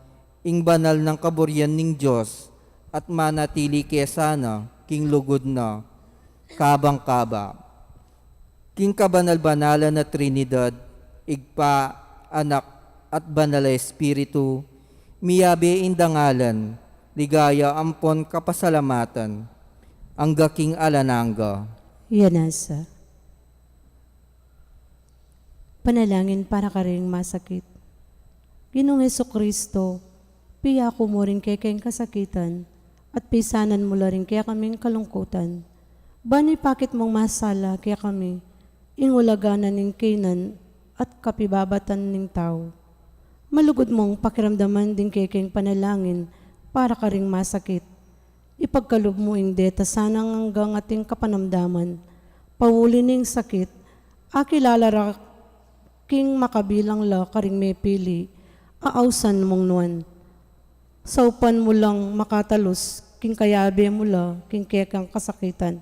ing banal nang kaburian ning Dios, at manatili ke sana king lugud na kabang kaba. King kabanal-banalan a Trinidad, Ibpa, Anak, at Banal a Espiritu, miyabe ing dangalan, ligaya ampon kapasalamatan, angga king alang angga. Iya nasa. Panalangin para karing masakit. Ginung Jesucristo, piyaku mu ring kekeng kasakitan, at pisanan mu la ring kekaming kalungkutan. Ban ipakit mung masala kekami, ing ulaga na ning kaynan at kapibabatan ning tau. Malugud mung pakiramdaman ding kekeng panalangin para karing masakit. Ipagkalub mu ing deta sanang anggang ating kapanamdaman. Pauli ning sakit, akilala ra king makabilang la karing mepili, a ausan mung nuan. Saupan mu lang makatalus king kayabe mu la king kekang kasakitan,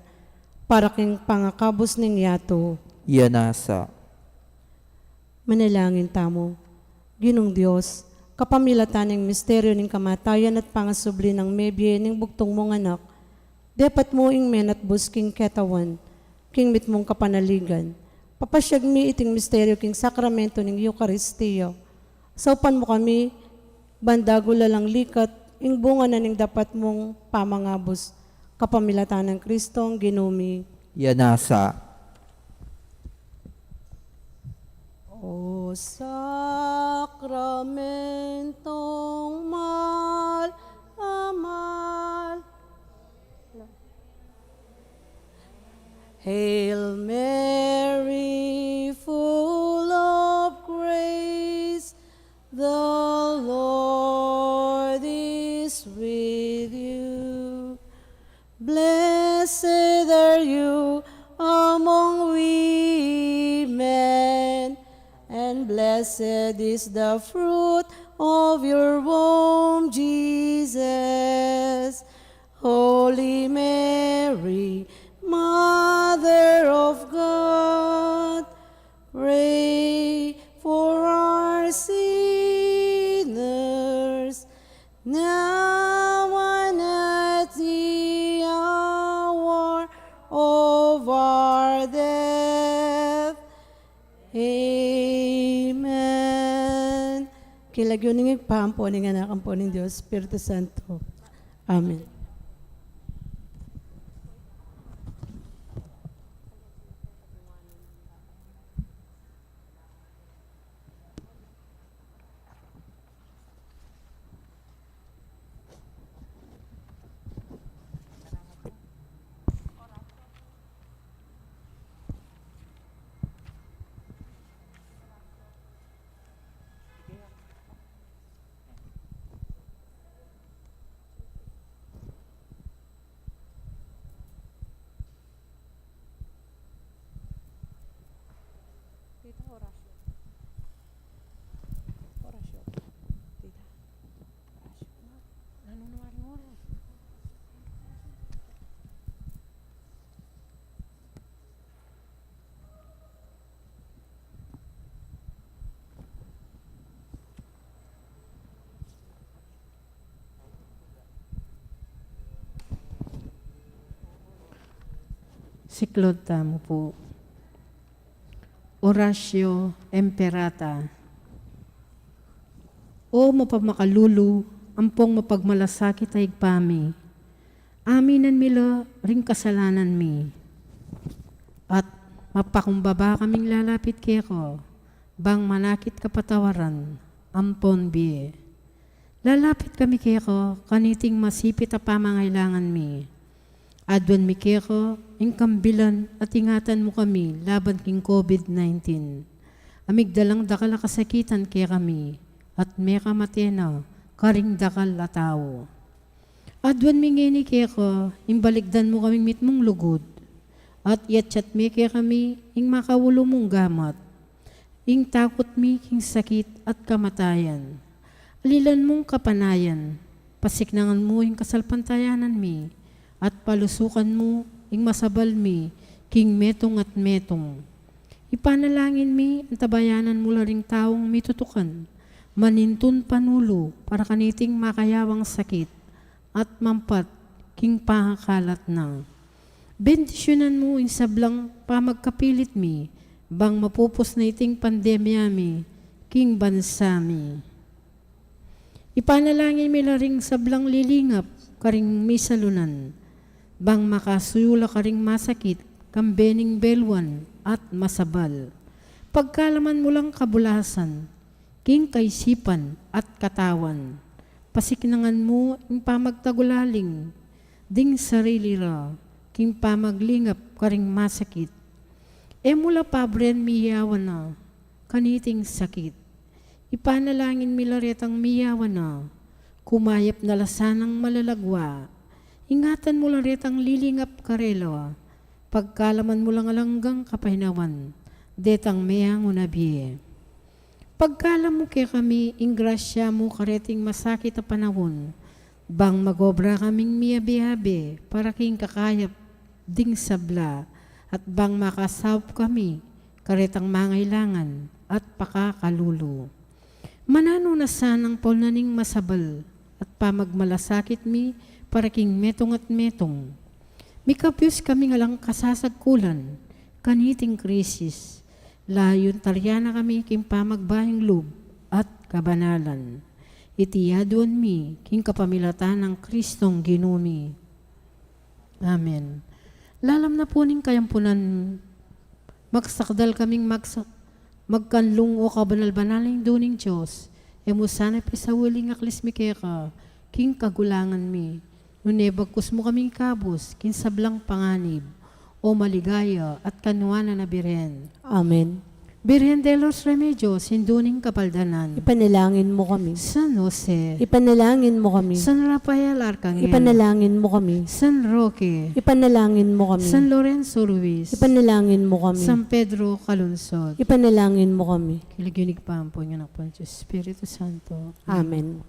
para king pangakabus ning yatu. Iya nasa. Manalangin tamu. Ginung Dios, kapamilatan ning misteryo ning kamatayan at pangasubli nang mebie ning bugtung mung anak, depat mu ing menatbus king ketawan, king mitmung kapanaligan. Papasyag mi iting misteryo king sakramento ning Eukaristia. Saupan mu kami, ban dagul alang likat, ing bunga na ning dapat mung pamangabus, kapamilatan nang Kristong Ginu mi. Iya nasa. O sakramentong mal a mal. Hail Mary, full of grace, the Lord is with you. Blessed are you among women, and blessed is the fruit of your womb, Jesus. Holy Mary, Mother of God, pray for us sinners, now and at the hour of our death. Amen. King lagyu ning Ibpa, ampo ning Anak, ampo ning Dios Espiritu Santo. Amen. Tita, orasyon. Orasyon. Tita. Orasyon. Nanu na ring oras? Siklaud tamu pu. Oratio Imperata. O mapamakalulu, ampong mapagmalasakit a Ibpa mi, aminan mi la ring kasalanan mi, at mapakumbaba kaming lalapit keka, bang manakit kapatawaran ampon bie. Lalapit kami keka kaniting masipit a pamangailangan mi. Aduan mi keka ing kambilan at ingatan mu kami laban king COVID nineteen. A migdalang dakal a kasakitan kekami, at mekamate na karing dakal a tau. Aduan mi ngeni keka ing balikdan mu kaming mitmung lugud, at iyatyat me kekami ing makaulu mung gamat, ing takut mi king sakit at kamatayan. Alilan mung kapanayan, pasiknangan mu ing kasalpantayanan mi, at palusukan mu ing masabal mi king metung at metung. Ipanalangin mi, antabayanan mu la ring taung mitutukan, manintun panulu para kaniting makayawang sakit, at mampat king pangakalat na. Bendisyunan mu ing sablang pamagkapilit mi, bang mapupus na iting pandemya mi, king bansa mi. Ipanalangin mi la ring sablang lilingap karing misalunan, bang makasuyu la karing masakit, kambe ning beluan at masabal. Pagkalaman mu lang kabulasan, king kaisipan at katawan. Pasiknangan mu ing pamagtagulaling ding sarili ra, king pamaglingap karing masakit. E mu la paburen miyawan na kaniting sakit. Ipanalangin mi la retang miyawan na, kumayap na la sanang malalagwa. Ingatan mu la retang lilingap karela, pagkalaman mu lang alang anggang kapaynawan detang meangu na bie. Pagkalam mu kekami ing grasya mu kareting masakit a panaun, bang magobra kaming miyabe-yabe para king kakayap ding sabla, at bang makasaup kami karetang mangailangan at pakakalulu. Mananu na sanang paulnan ing masabal at pamagmalasakit mi para king metung at metung. Mikabyus kaming alang kasasagkulan kaniting krisis. Layun taryan na kami king pamagbayung lub at kabanalan. Iti aduan mi king kapamilatan nang Kristong Ginu mi. Amen. Lalam na pu ning kayampunan, magsakdal kaming magsa-, magkanlung o kabanal-banal ning Indu ning Dios, e mu sana pisaul ing aklis mi keka king kagulangan mi, nune bagkus mu kaming ikabus king sablang panganib, o maligaya at kanuanan a Birhen. Amen. Birhen de los Remedios, Indu ning Kapaldanan. Ipanalangin mu kami. San Jose. Ipanalangin mu kami. San Rafael Arcangel. Ipanalangin mu kami. San Roque. Ipanalangin mu kami. San Lorenzo Ruiz. Ipanalangin mu kami. San Pedro Calungsod. Ipanalangin mu kami. King lagyu ning Ibpa, ampo ning Anak, ampo ning Espiritu Santo. Amen.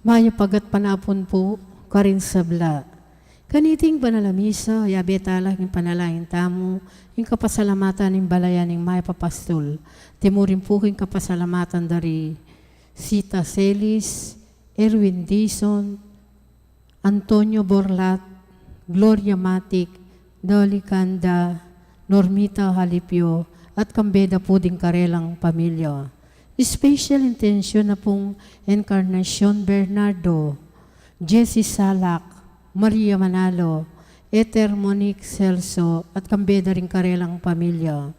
Mayap a gatpanapun pu karing sabla. Kaniting banal a misa, yabe tala king panalangin tamu ing kapasalamatan ning balayan ning mayap a pastul. Timurin pu king kapasalamatan da ri Sita Celis, Erwin Dizon, Antonio Borlat, Gloria Matic, Dolly Canda, Normita Halipio, at kambe da pu ding karelang pamilya. Special intention na pung Encarnacion Bernardo, Jessie Salak, Maria Manalo, Ether Monique Celso, at kambe da ring karelang pamilya.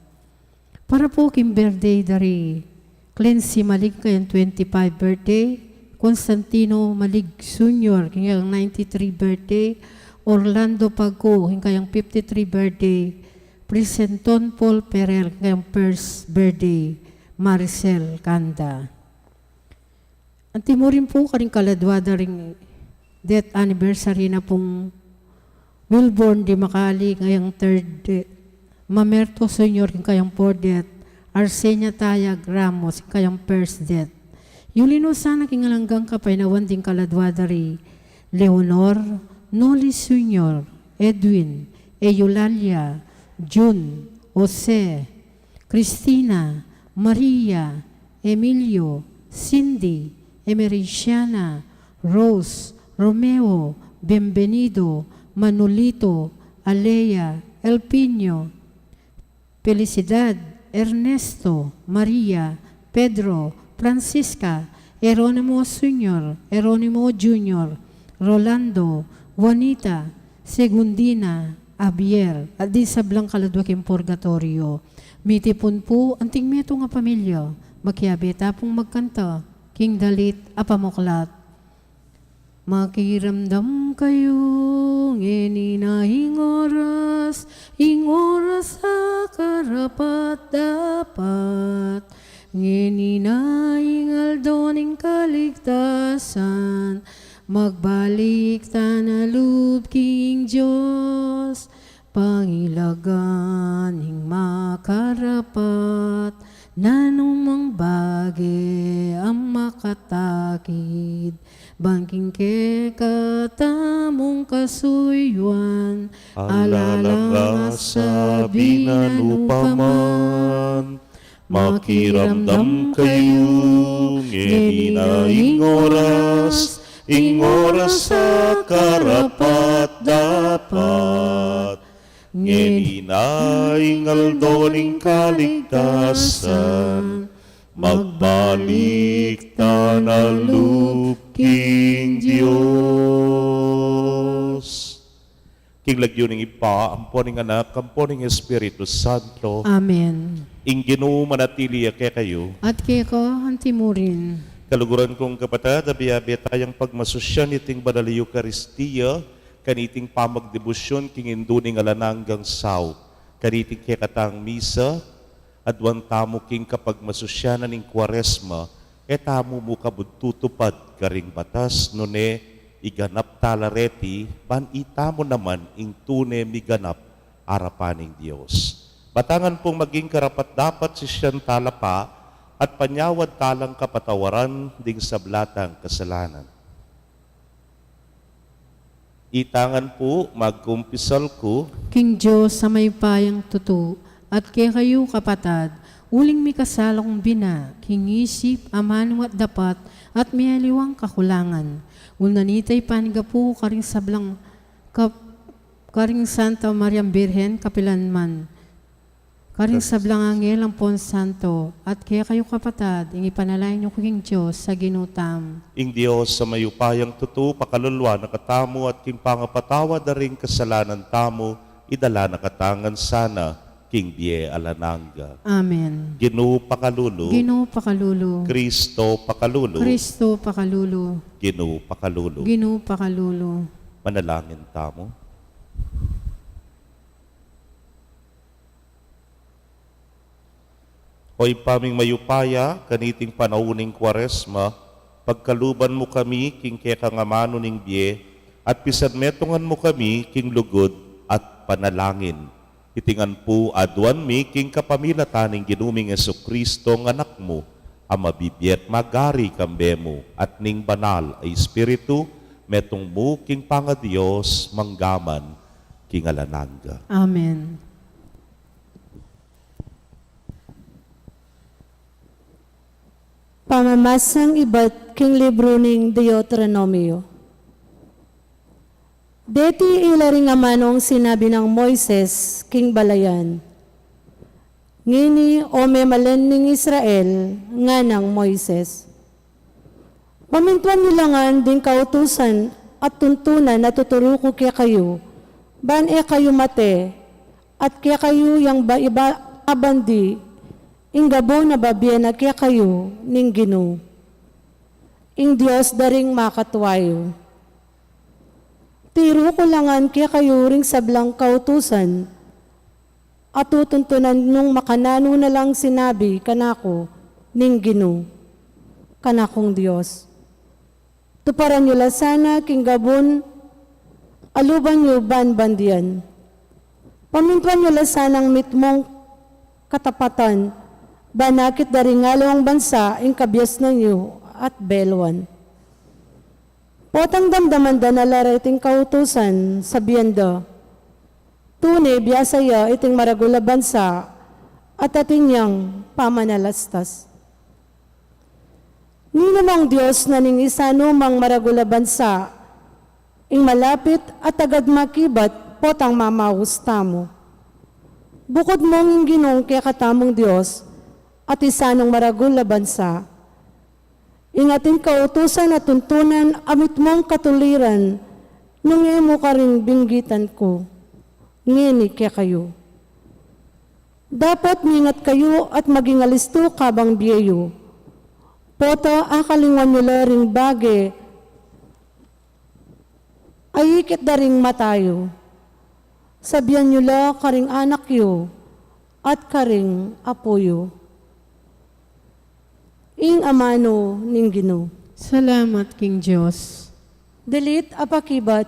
Para pu king birthday da ri Clancy Malig kayang twenty-five birthday, Constantino Malig Senior kayang ninety-three birthday, Orlando Pagco kayang fifty-three birthday, Presenton Paul Perel kayang first birthday, Maricel Canda. Antimurin pu karing kaladwa da ring death anniversary na pung Wilborn de Macali kayang third death, Mamerto Senior kayang fourth death, Arsenia Tayag Ramos kayang first death. Yuli no sana king alang anggang kapaynawan ding kaladwa da ri Leonor, Noli Senior, Edwin, Eulalia, Jun, Jose, Cristina, Maria, Emilio, Cindy, Emericiana, Rose, Romeo, Bienvenido, Manolito, Alea, Elpinio, Felicidad, Ernesto, Maria, Pedro, Francisca, Jeronimo Senior, Jeronimo Junior, Rolando, Juanita, Segundina, Javier, at ding sablang kaladwa king purgatorio. Mitipun pu anting metung a pamilya, makiabe ta pung magkanta king dalit a pamuklat. Makiramdam kayu, ngeni na ing oras, ing oras a karapat-dapat. Ngeni na ing aldo ning kaligtasan, magbalik ta na lub king Dios, pangilagan ning makarapat, nanumang bage a makatakit, ban king kekatamung kasuyuan, alalang asabi na nupaman. Makiramdam kayu, ngeni na ing oras, ing oras a karapat-dapat. Ngeni na ing aldo ning kaligtasan, magbalik ta na lub king Dios. King lagyu ning Ibpa, ampo ning Anak, ampo ning Espiritu Santo. Amen. Ing Ginu manatili ya kekayu. At keka antimurin. Kaluguran kung kapatad, abe-abe tayang pagmasusyan iting banal a Eukaristia, kaniting pamagdebosyon king Indu ning alang anggang saup, kaniting kekatang misa, aduan tamu king kapagmasusyanan ning Kuaresma, e tamu mu kabud tutupad karing batas, nune iganap tala reti, ban itamu naman ing tune miganap arapan ning Dios. Batangan pung maging karapat-dapat sisian tala pa, at panyawad talang kapatawaran ding sabla tang kasalanan. Itangan pu, magkumpisal ku king Dios a mayupayang tutu, at kekayu kapatad, uling mikasala kung bina, king isip, amanu at dapat, at mialiwang kakulangan. Una nita ipanyawad ku karing sablang kap-, karing Santa Mariang Birhen, kapilan man. Karing sablang anghel ampon santo, at kekayu kapatad, ing ipanalangin yu ku king Dios a Ginu tamu. Ing Dios a mayupayang tutu, pakaluluan na katamu, at king pangapatawad da ring kasalanan tamu, idala na katamu ngan sana king bie alang angga. Amen. Ginu pakalulu. Ginu pakalulu. Kristo pakalulu. Kristo pakalulu. Ginu pakalulu. Ginu pakalulu. Manalangin tamu. O Ibpa ming mayupaya, kaniting panaun ning Kuaresma, pagkaluban mu kami king kekang amanu ning bie, at pisanmetungan mu kami king lugud at panalangin. Iti ngan pu aduan mi king kapamilatan ning Ginu ming Jesucristo, nga Anak mu, a mabibie at magari kambe mu, at ning Banal a Espiritu, metung mu king pangaDios, mangga man king alang angga. Amen. Pamamasang ibat king libru ning Deuteronomio. Deti ila ring amanung sinabi nang Moises king balayan. Ngeni, o memalen ning Israel, nganang Moises, pamintuan yu la ngan ding kautusan at tuntunan a tuturu ku kekayu, ban e kayu mate, at kekayu yang ba-, iba-, abandi ing gabun a babie na kekayu ning Ginu, ing Dios da ring makatua yu. Tiru ku la ngan kekayu ring sablang kautusan a tutuntunan nung makananu na lang sinabi kanaku ning Ginu, kanakung Dios. Tuparan yu la sana king gabun a luban yu ban bandian. Pamintuan yu la sanang mitmung katapatan, ban akit da ring aliwang bansa ing kabiasnan yu at beluan. Potang damdaman da na la reting kautusan, sabian da, tune biasa ya iting maragul a bansa at atin yang pamanalastas. Ninumang Dios na ning isanumang maragul a bansa, ing malapit at agad makibat potang mamaus tamu. Bukud mung ing Ginung kekatamung Dios at isanung maragul a bansa, ing atin kautusan at tuntunan a mitmung katuliran nung e mu karing binggitan ku ngeni kekayu. Dapat mingat kayu at maging alistu kabang bie yu. Pota akalingwan yu la ring bage a ikit da ring mata yu. Sabian yu la karing anak yu at karing apu yu. Ing amanu ning Ginu. Salamat king Dios. Dilit a pakibat.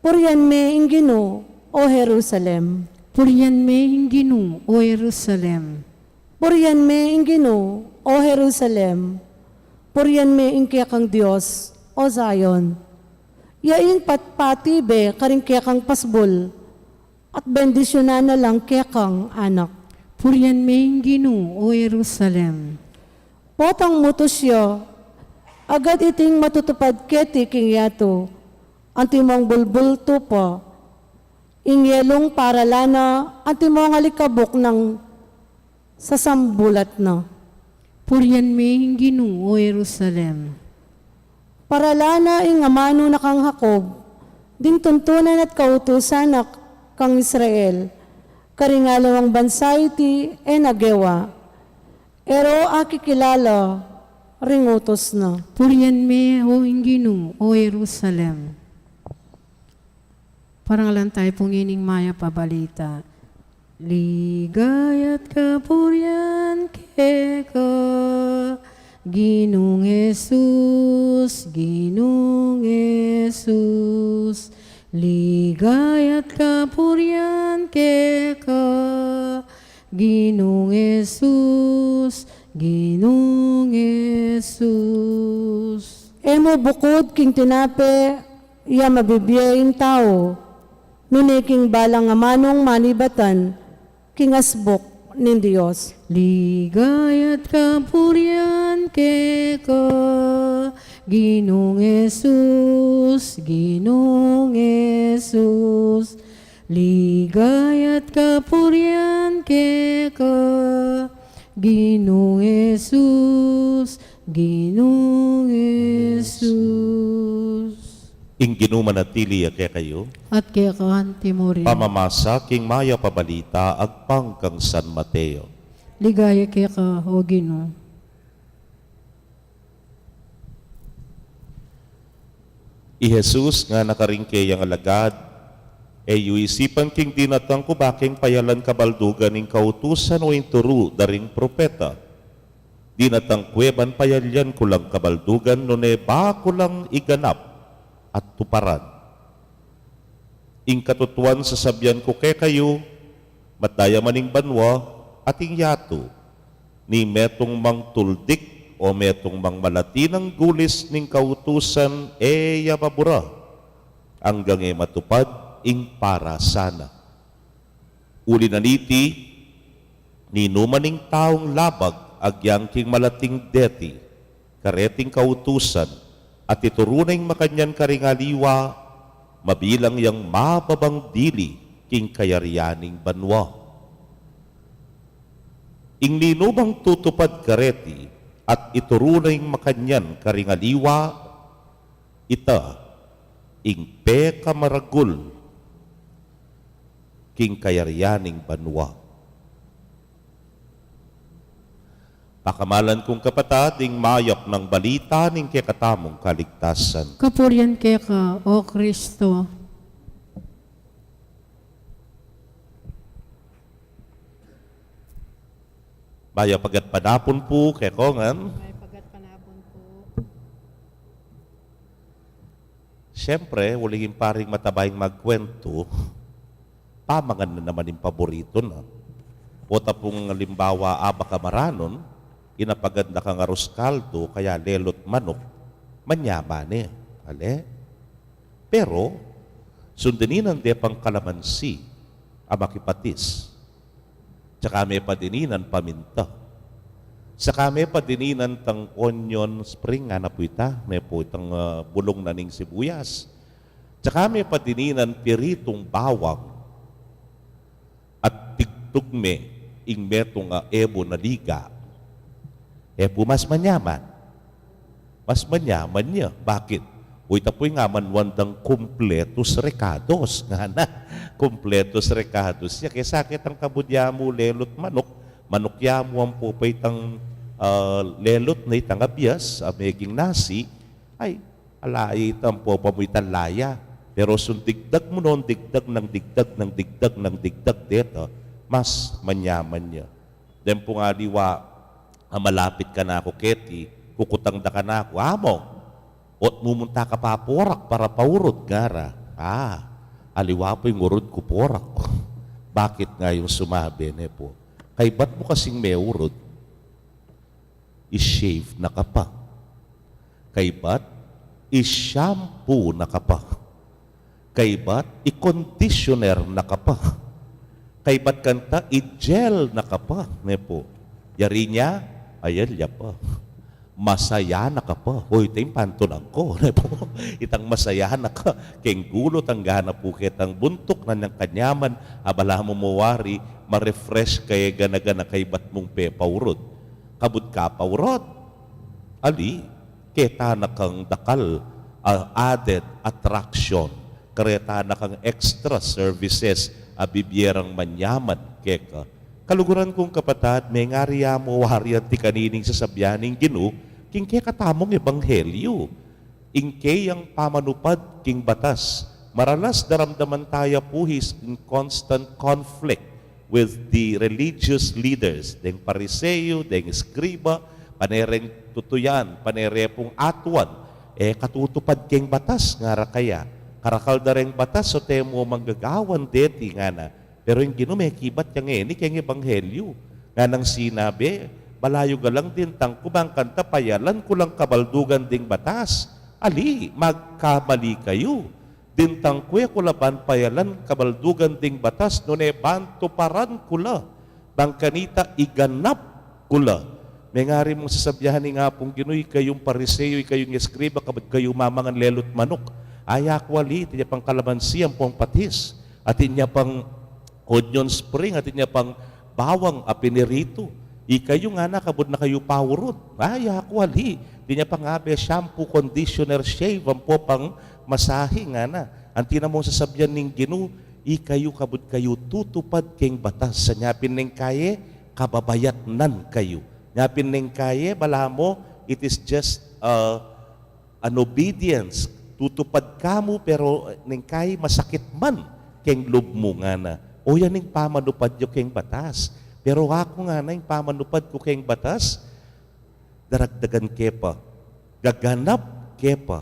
Purian me ing Ginu, o Jerusalem. Purian me ing Ginu, o Jerusalem. Purian me ing Ginu, o Jerusalem. Purian me ing kekang Dios, o Zion. Ya ing patpatibe karing kekang pasbul, at bendisyunan na lang kekang anak. Purian me ing Ginu, o Jerusalem. Potang mutus ya, agad iting matutupad keti king yatu, antimong bulbul tupa, ing yelung paralan na, antimong alikabuk nang sasambulat na. Purian me ing Ginu, o Jerusalem. Paralan na ing amanu na kang Jacob, ding tuntunan at kautusan na kang Israel, karing aliwang bansa iti e na gewa, e ro akikilala ring utus na. Purian me, o ing Ginu, o Jerusalem. Parangalan tayu pu ngening mayap a balita. Ligaya't kapurian keka, Ginung Jesus, Ginung Jesus. Ligaya't kapurian keka, Ginung Jesus, Ginung Jesus. E mu bukud king tinape ya mabibie ing tau, nune king balang amanung manibatan king asbuk ning Dios. Ligaya't kapurian keka, Ginung Jesus, Ginung Jesus. Ligaya't kapurian keka, Ginung Jesus, Ginung Jesus. Ing Ginu manatili ya kekayu. At keka anti mu rin. Pamamasa king mayap a balita agpang kang San Mateo. Ligaya keka, o Ginu. I Jesus ngana karing keyang alagad, e yu isipan king dinatang ku ba keng payalan kabaldugan ing kautusan o ing turu da ring propeta. Dinatang ku e ban payalyan ku lang kabaldugan, nune ba ku lang iganap at tuparan. Ing katutuan sasabian ku kekayu, matda ya man ing banua at ing yatu, Ni metung mang tuldik o metung mang malati nang gulis ning kautusan e ya babura, anggang e matupad ing parasa na. Uli na niti, ninuman ing taung labag agyang king malating deti kareting kautusan, at ituru na ing makanyan karing aliwa, mabilang yang mababang dili king kayarian ning banua. Ing ninumang tutupad kareti at ituru na ing makanyan karing aliwa, ita ing pekamaragul king kayarian ning banua. Pakamalan kung kapatad, ing mayap nang balita ning kekatamung kaligtasan. Kapurian keka, O Kristo. Mayap a gatpanapun pu kekongan. Mayap a gatpanapun pu. Siyempre, uling ing paring mataba ing magkuwentu, pamangan na naman ing paboritu na. O tapung alimbawa, abak a maranun, inapagad na kang arus kaldu, kaya lelut manuk, manyaman e. Ale? Pero, sundin inan de pang kalamansi a makipatis. Tsaka me pa din inan paminta. Tsaka me pa din inan tang onion spring, ngana pu ita, me pu itang, ah, bulung na ning sibuyas. Tsaka me pa din inan piritung bawang. At tigtug me ing metung a ebun a liga. E pu mas manyaman? Mas manyaman ya. Bakit? Uy, ita pu ing amanuan dang kumpletus rekados, ngana. Kumpletus rekados ya. Kesa ketang kabud ya mu lelut manuk, manuk ya mu ampo pa itang, ah, lelut na itang abias, a meging nasi, ay, ala, ita ampo pa mu itang laya. Pero sun digdag mu non, digdag nang digdag nang digdag nang digdag deta, mas manyaman ya. Deng pung aliwa a malapit kanaku keti, kukutang da kanaku, "Among, ot mumunta ka pa porak para paurud?" ngara. "Ah, aliwa pu ing urud ku porak." "Bakit?" ngayung sumabi, ne pu. "Kaybat mu kasing meurud, i-shave na ka pa. Kaybat, i-shampoo na ka pa. Kaybat, i-conditioner na ka pa. Kaybat kanta, i-gel na ka pa." Ne pu. Yari nya, ayel ya pa. "Masaya na ka pa." Hoy, ita ing pantunan ku, ne pu. Itang masaya na ka keng gulut, angga na pu ketang buntuk na nang kanyaman, a balamu mu wari, ma-refresh ka e gana-gana kaybat mung pepaurud. Kabud ka paurud, ali, keta na kang dakal a added attraction, kareta na kang extra services a bibie rang manyaman keka. Kaluguran kung kapatad, mengari ya mu wari anti kanining sasabyan ning Ginu king kekatamung ebanghelyu. Ing keyang pamanupad king batas, maralas daramdaman taya pu his in constant conflict with the religious leaders, deng Pariseo, deng eskriba, pane reng tutuyan, pane re pung atuan, e katutupad keng batas, ngara kaya. Karakal da reng batas, o te mu manggagawan deti, ngana. Pero ing Ginu mekibat ya ngeni keng ebanghelyu. Nganang sinabi, "Balayu ga lang dintang ku bang kanta payalan ku lang kabaldugan ding batas. Ali, magkamali kayu. Dintang ku e ku la ban payalan kabaldugan ding batas, nune ban tuparan ku la, bang kanita iganap ku la." Mengari mung sasabyan ning Apung Ginu, ikayung Pariseo, ikayung eskriba, kabud kayu mamangan lelut manuk. Aya ku ali, atin ya pang kalamansi ampong patis. Atin ya pang onion spring, atin ya pang bawang a piniritu. Ikayu ngana kabud na kayu paurud. Aya ku ali, atin ya pang abe shampoo, conditioner, shave, ampo pang masahe, ngana. Anti na mung sasabyan ning Ginu, ikayu kabud kayu tutupad keng batas, sa nya pin neng kaye, kababayatnan kayu. Nya pin neng kaye, balamu, it is just, uh, an obedience, tutupad ka mu, pero neng kaye masakit man keng lub mu, ngana. O yan ing pamanupad yu keng batas. Pero aku, ngana, ing pamanupad ku keng batas, daragdagan ke pa, gaganap ke pa,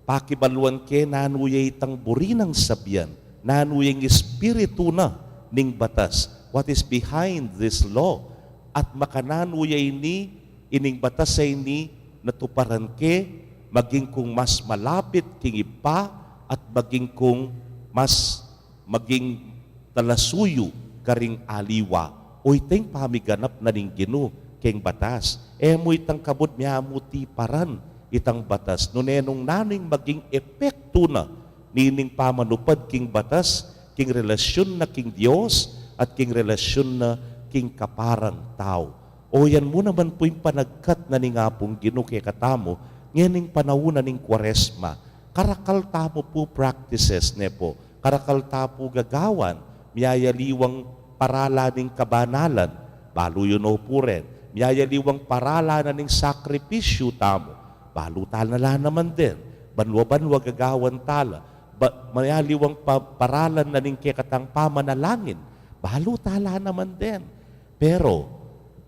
pakibaluan ke nanu ya itang buri nang sabyan, nanu ya ing espiritu na ning batas. What is behind this law? At makananu ya ini, ining batas a ini, natuparan ke, maging kung mas malapit king Ibpa, at maging kung mas maging talasuyu karing aliwa. O itang pamiganap na ning Ginu keng batas. E mu itang kabud miamutiparan itang batas. Nune nung nanu ing maging epektu na nining pamanupad king batas, king relasyun na king Dios, at king relasyun na king kaparang tau. O yan mu naman pu ing panagkat na ning Apung Ginu kekatamu, ngening panaun na ning Kuaresma. Karakal tamu pu practices ne pu. Karakal ta pu gagawan, miyayaliwang paralan ning kabanalan, balu yu no pu ren. Miyayaliwang paralan na ning sakripisyu tamu, balu tala la naman den. Banwa-banwa gagawan tala, ba, miyayaliwang pa, paralan na ning kekatang pamanalangin, balu tala naman den. Pero,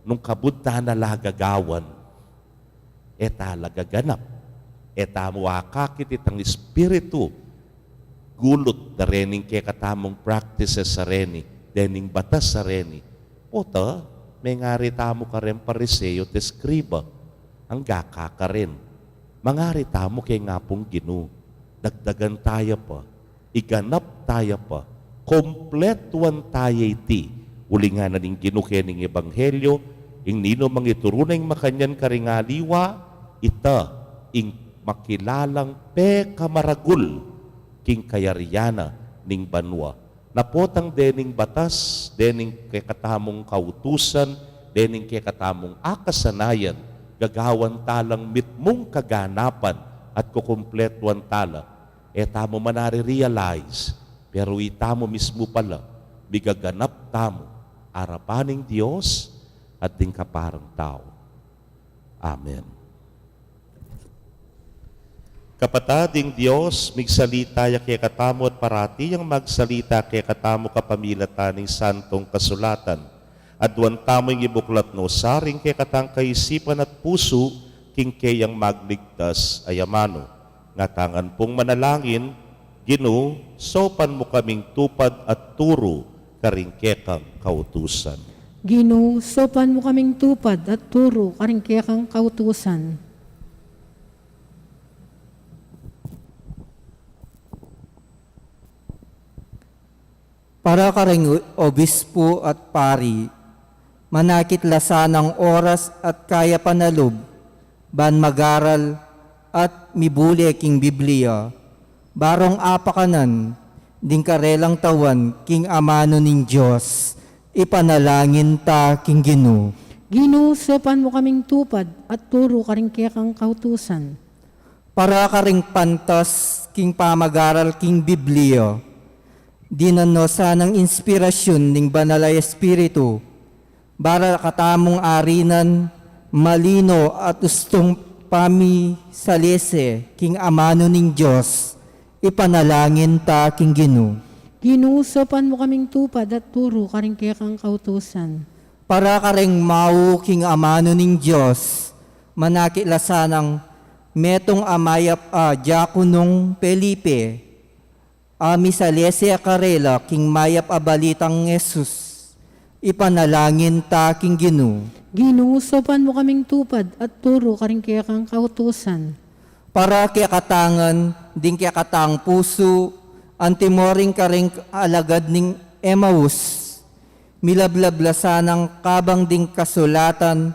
nung kabud ta na la gagawan, e tala gaganap. E tamu akakit itang Espiritu, gulut da rening kekatamung practices a reni, dening batas a reni. Pota, mengari tamu kareng Pariseo at eskriba, angga ka karin. Mangari tamu keng Apung Ginu, dagdagan taya pa, iganap taya pa, kompletuan taya iti. Uling ngana ning Ginu kening Ebanghelyo, ing ninumang ituru na ing makanyan karing aliwa, ita ing makilalang pekamaragul king kayarian na ning banua. Na potang dening batas, dening kekatamung kautusan, dening kekatamung akasanayan, gagawan talang mitmung kaganapan at kukumpletuan tala. E tamu man nare-realize, pero itamu mismu pala, migaganap tamu arapan ning Dios at ding kaparang tau. Amen. Kapatad, ing Dios, migsalita ya kekatamu at parati yang magsalita kekatamu kapamilatan ning Santong Kasulatan. Aduan tamu ing ibuklat no sa ring kekatang kaisipan at pusu king keyang magligtas a amanu. Ngatamu ngan pung manalangin, Ginu, saupan mu kaming tupad at turu karing kekang kautusan. Ginu, saupan mu kaming tupad at turu karing kekang kautusan. Para karing obispo at pari, manakit la sanang oras at kayapan a lub ban mag-aral at mibule king Biblia, barung apakanan ding karelang tauan king amanu ning Dios. Ipanalangin ta king Ginu. Ginu, saupan mu kaming tupad at turu karing kekang kautusan. Para karing pantas king pamag-aral king Biblia, dinan no sanang inspirasyun ning Banal a Espiritu, para katamung arinan malino at ustung pamisalese king amanu ning Dios. Ipanalangin ta king Ginu. Ginu, saupan mu kaming tupad at turu karing kekang kautusan. Para karing mau king amanu ning Dios, manakit la sanang metung a mayap a diakonong Felipe, a misalese karela king mayap a balitang Jesus. Ipanalangin ta king Ginu. Ginu, saupan mu kaming tupad at turu karing kekang kautusan. Para kekatang ngan ding kekatang pusu, antimo ring karing alagad ning Emaus, milablab la sanang kabang ding kasulatan,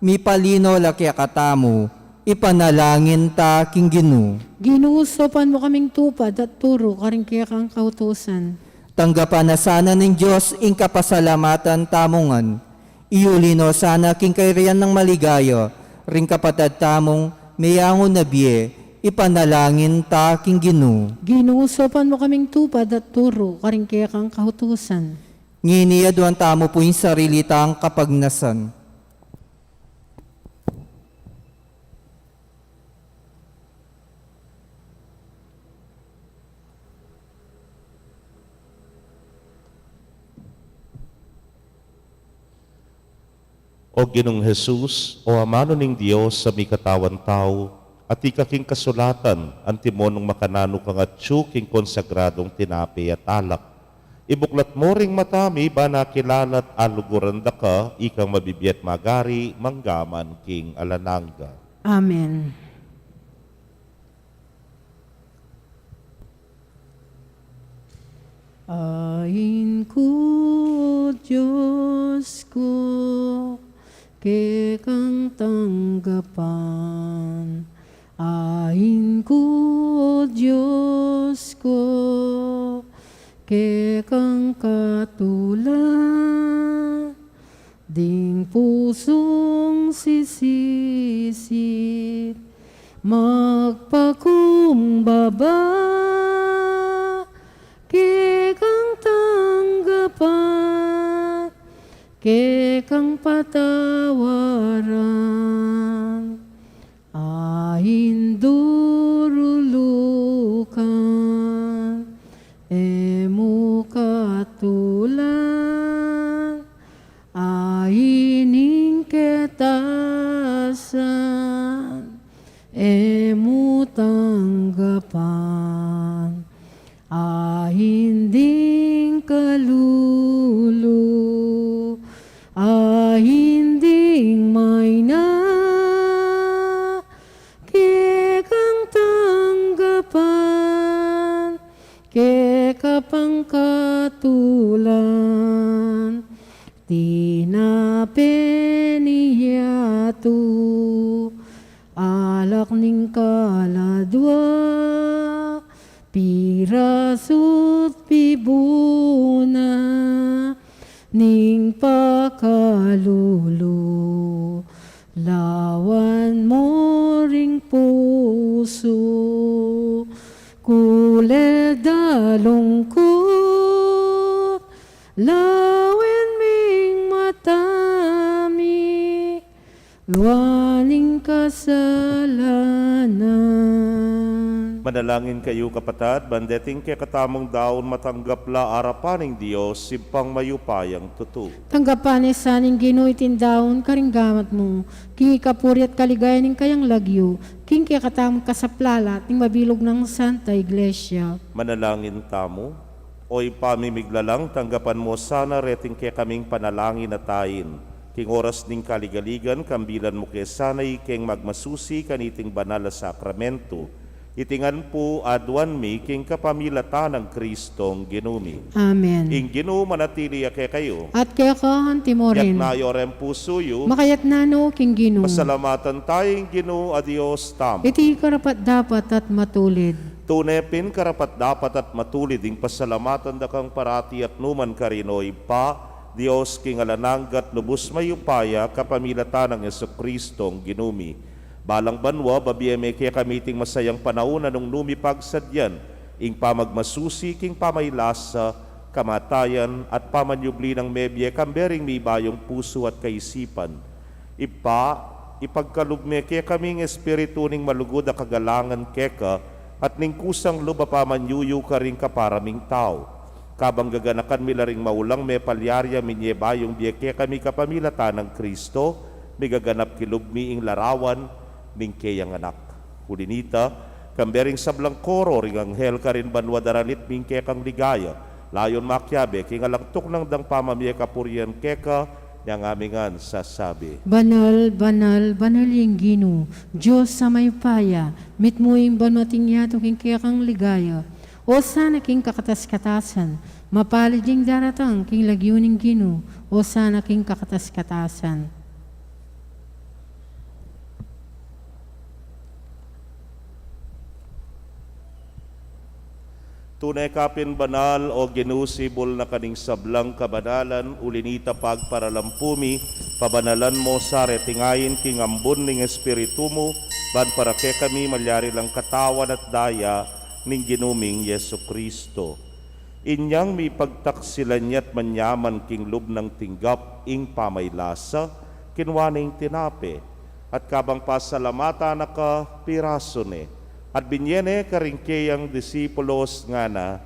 mipalino la kekatamu. Ipanalangin ta king Ginu. Ginu, saupan mu kaming tupad at turu karing kekang kautusan. Tanggapan na sana ning Dios ing kapasalamatan tamu ngan. Iuli no sana king kayarian nang maligaya ring kapatad tamung meyangu na bie. Ipanalangin ta king Ginu. Ginu, saupan mu kaming tupad at turu karing kekang kautusan. Ngeni aduan tamu pu ing sarili tang kapagnasan. O Ginung Jesus, o Amanu ning Dios a mikatawan tau, atiu ka king kasulatan, antimo nung makananu kang atiu king konsagradung tinape at alak. Ibuklat mu ring mata mi, ban akilala at aluguran da ka, ikang mabibie at magari, mangga man king alang angga. Amen. Ain ku, Dios ku, kekang tanggapan. Ain ku, Dios ku, kekang katulan. Ding pusung sisisit, magpakumbaba, kekang tanggapan, kekang patawaran. Ain durulukan, e mu katulan. Ain ing ketasan, e mu tanggapan. Ain ding kalulu, ain ding maina, kekang tanggapan, keka pang katulan. Tinape ning yatu, alak ning kaladwa, pirasu't pibuna ning pakalulu. Lawan mu ring pusu, kuled a lungkut, lawen ming mata mi, luwa ning kasalanan. Manalangin kayu, kapatad, ban deting kekatamung daun matanggap la arapan ning Dios, Ibpang mayupayang tutu. Tanggapan na sa ning Ginu iting daun karing gamat mu, king ikapuri at kaligayan ning kayang lagyu, king kekatamung kasaplalan at ning mabilug nang Santa Iglesia. Manalangin tamu. O Ibpa mi miglalang, tanggapan mu sana reting kekaming panalangin at ain, king oras ning kaligaligan, kambilan mu ke sana ikeng magmasusi kaniting banal a sakramentu. Iti ngan pu aduan mi king kapamilatan nang Kristong Ginu mi. Amen. Ing Ginu manatili ya kekayu. At keka anti mu rin. Iyatas yu reng pusu yu. Makayatas no king Ginu. Pasalamatan taya ing Ginu a Dios tamu. Iti karapat-dapat at matulid. Tune pin karapat-dapat at matulid ing pasalamatan da kang parati at nu man karin, o Ibpa, Dios king alang angga at lubus mayupaya, kapamilatan nang Jesucristong Ginu mi. Balang banua, babie me kekami iting masayang panaun a nung nu mi pagsadyan ing pamagmasusi king pamailasa, kamatayan, at pamanyubli nang mebie, kambe ring mibayung pusu at kaisipan. Ibpa, ipagkalub me kekami ing espiritu ning malugud a kagalangan keka at ning kusang lub a pamanyuyu karing kapara ming tau. Kabang gaganakan mi la ring maulang mepalyari a minye bayung bie kekami kapamilatan nang Kristo, migaganap kilub mi ing larawan ning keyang Anak. Uli nita, kambe ring sablang koro ring anghel karin banua daralit mi ing kekang ligaya, layun makiabe king alang tuknang dang pamamie kapurian keka, nyang ami ngan sasabi. Banal, banal, banal ya ing Ginu, Dios a mayupaya, mitmu ing banua at ing yatu king kekang ligaya. Osana king kakatas-katasan, mapalad ya ing daratang king lagyu ning Ginu, osana king kakatas-katasan. Tune ka pin banal, o Ginu, sibul na ka ning sablang kabanalan, uli nita pagparalampu mi, pabanalan mu sa reting ain king ambun ning Espiritu mu, ban para kekami malyari lang katawan at daya ning Ginu ming Jesucristo. Inyang mipagtaksilan ya't manyaman king lub nang tinggap ing pamailasa, kinua ne ing tinape, at kabang pasalamatan na ka, pirasu ne, at binye ne karing keyang disipulos, ngana: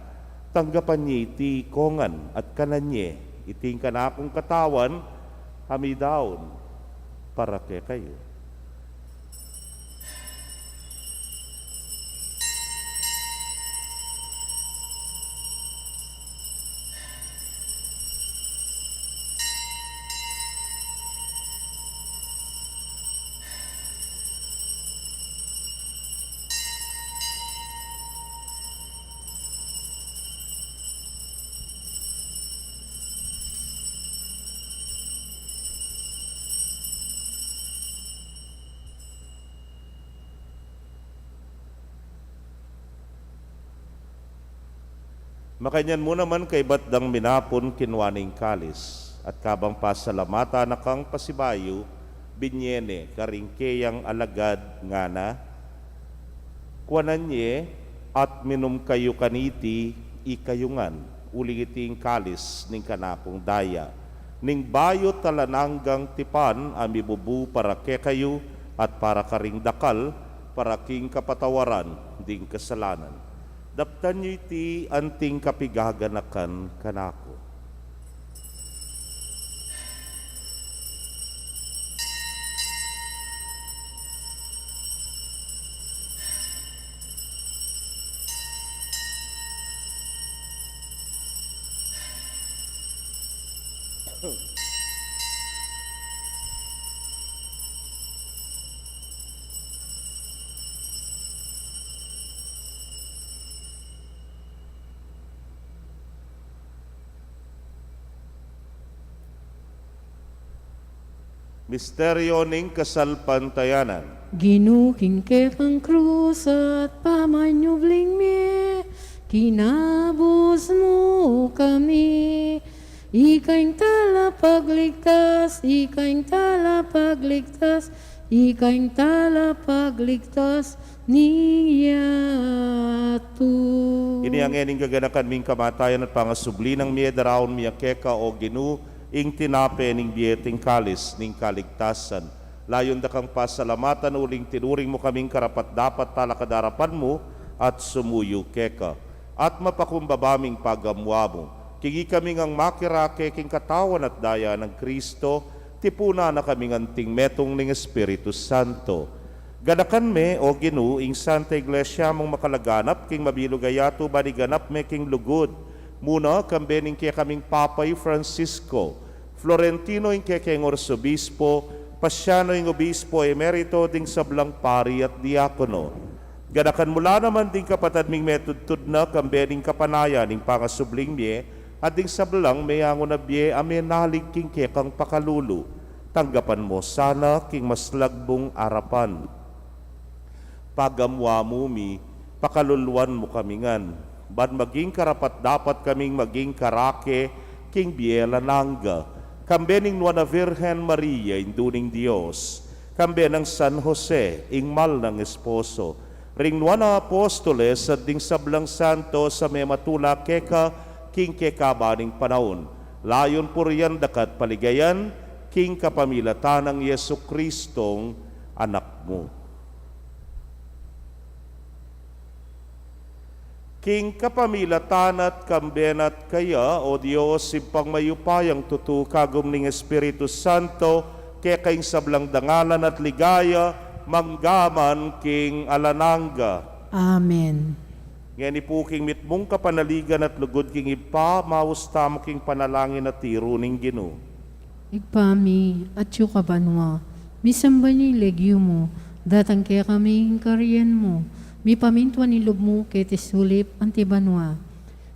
Tanggapan ye iti kongan at kanan ye, iti ing kanakung katawan a midaun para kekayu. Makanyan mu naman kaybat dang minapun, kinua ne ing kalis, at kabang pasalamatan na kang pasibayu, binye ne karing keyang alagad, ngana: Kuanan ye at minum kayu kaniti, ikayu ngan, uling iti ing kalis ning kanakung daya, ning bayu't alang anggang tipan, a mibubu para kekayu at para karing dakal, para king kapatawaran ding kasalanan. Daptan yu iti anting kapigaganakan kanaku. Misteryo ning kasalpantayanan. Ginu, king kekang krus at pamanyubling mie, kinabus mu kami. Ika ing talapagligtas, ika ing talapagligtas, ika ing talapagligtas ning yatu. Ini ing gaganakan ming kamatayan at pangasubli nang mie, daraun mi keka, o Ginu, ing tinape ning bie at ing kalis ning kaligtasan. Layun da kang pasalamatan uling tinuring mu kaming karapat-dapat talakad king arapan mu at sumuyu keka. At mapakumbaba ming pagamuan mu, king ikami ngang makirake king katawan at daya nang Kristo, tipunan na kaming anting metung ning Espiritu Santo. Ganakan me, o Ginu, ing Santa Iglesia mung makalaganap king mabilug a yatu, ban iganap me king lugud mu na, kambe ning kekaming Papa i Francisco, Florentino ing kekeng Arsobispo, Pasiano ing Obispo Emerito, ding sablang pari at diakono. Ganakan mu la naman ding kapatad ming metudtud na, kambe ning kapanayan ning pangasubling mie, at ding sablang meyangu na bie a menalig king kekang pakalulu. Tanggapan mu sana king maslagbung arapan. Pagamuan mu mi, pakaluluan mu kami ngan, ban maging karapat-dapat kaming maging karake king bie alang angga, kambe ning Nuan a Virgen Maria, Indu ning Dios, kambe nang San Jose, ing mal nang esposo, ring nuan a apostoles, at ding sablang santos a mematula keka king kekaban ning panaun, layun purian daka at paligayan, king kapamilatan nang Jesucristong Anak mu. King kapamilatan na at kambe na at kaya, o Dios, Ibpang mayupayang tutu, kagum ning Espiritu Santo, keka ing sablang dangalan at ligaya, mangga man king alang angga. Amen. Ngeni pu king mitmung kapanaligan at lugud king Ibpa, maus tamu king panalangin a tiru ning Ginu. Ibpa mi, atsu ka banua, misamban ya ing lagyu mu, datang kekami ing kayarian mu, mipamintuan ing lub mu keti sulip anti banua.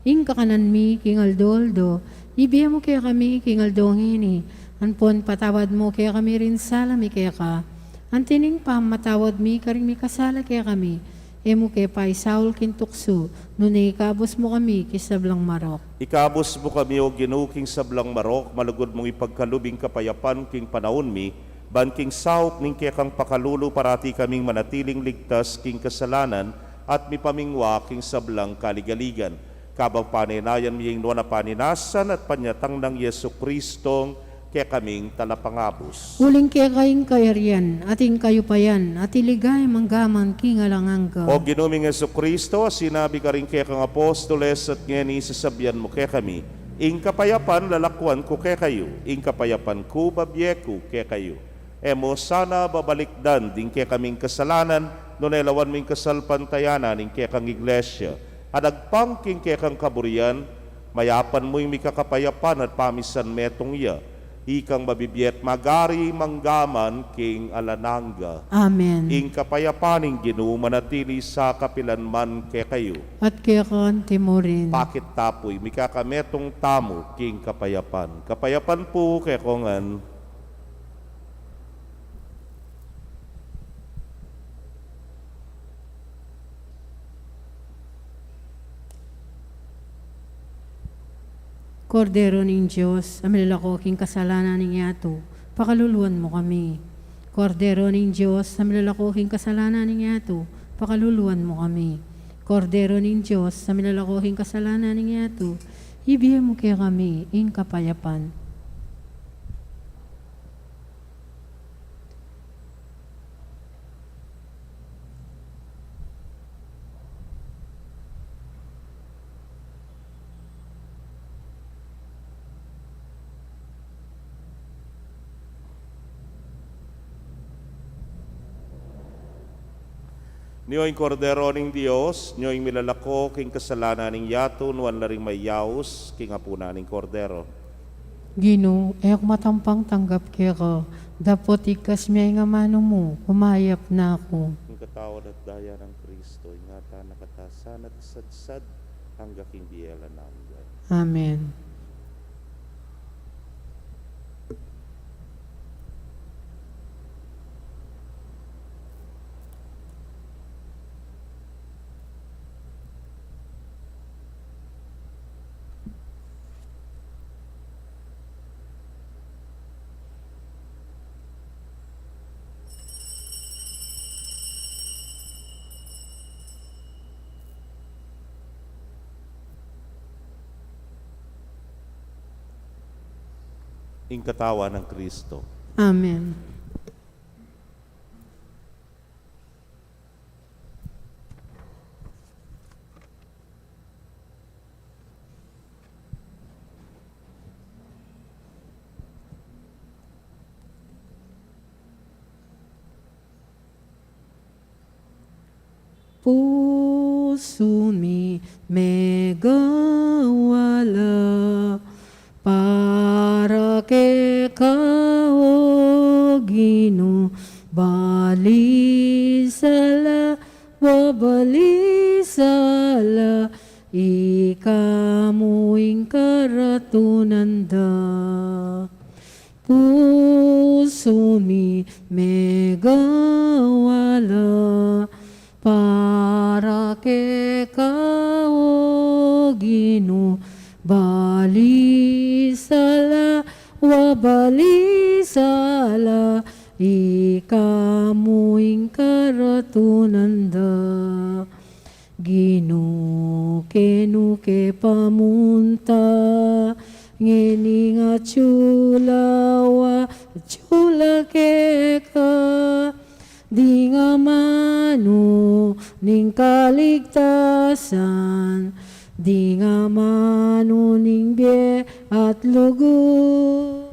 Ing kakanan mi king aldo-aldo, ibie mu kekami king aldo ngeni, ampon patawad mu kekami ring sala mi keka, anti ning pamamatawad mi karing mikasala kekami, e mu ke paisaul king tuksu, nune ikabus mu kami king sablang marok. Ikabus mu kami, o Ginu, king sablang marok, malugud mung ipagkalub ing kapayapan king panaun mi, ban king saup ning kekang pakalulu parati kaming manatiling ligtas king kasalanan at mipamingwa king sablang kaligaligan. Kabang panenayan mi ing nuan a paninasan at panyatang nang Jesucristong kekaming Talapangabus. Uling keka ing kayarian, at ing kayupayan, at ing ligaya mangga man king alang angga. O Ginu ming Jesucristo, a sinabi karing kekang apostoles, at ngeni sasabian mu kekami: Ing kapayapan lalakwan ku kekayu, ing kapayapan ku babie ku kekayu. E mu sana babalikdan ding kekaming kasalanan, nune lawan mu ing kasalpantayanan ning kekang Iglesia, a dagpang king kekang kaburian, mayapan mu ing mikakapayapan at pamisan metung ya, ikang mabibie at magari mangga man king alang angga. Amen. Ing kapayapan ning Ginu manatili sa kapilan man kekayu. At keka anti mu rin. Pakit ta pu, mikakametung tamu king kapayapan. Kapayapan pu kekongan. Kordero ning Dios, a milalako king kasalanan ning yatu, pakaluluan mu kami. Kordero ning Dios, a milalako king kasalanan ning yatu, pakaluluan mu kami. Kordero ning Dios, a milalako king kasalanan ning yatu, ibie mu kekami ing kapayapan. Nio ing Kordero ning Dios, nio ing milalako king kasalanan ning yatu, nuan la ring mayaus king apunan ning Kordero. Ginu, e ku matampang tanggap keka, dapot igkas me ing amanu mu, kumayap na ku. Ing katawan at daya nang Kristo, ingatan na katasan at sadsad angga king bie alang angga. Amen. Ing katawan nang Kristo. Amen. Pusu mi megawala para keka, o Ginu, balisala, babalisala, ika mu ing karatunan da. Pusu mi megawala para keka, o Ginu, balisala, babalisala, ika mu ing karatunan da. Ginu, kenu ke pamunta ngening atsu la, atsu la keka, ding amanu ning kaligtasan, ding amanu ning bie at lugud.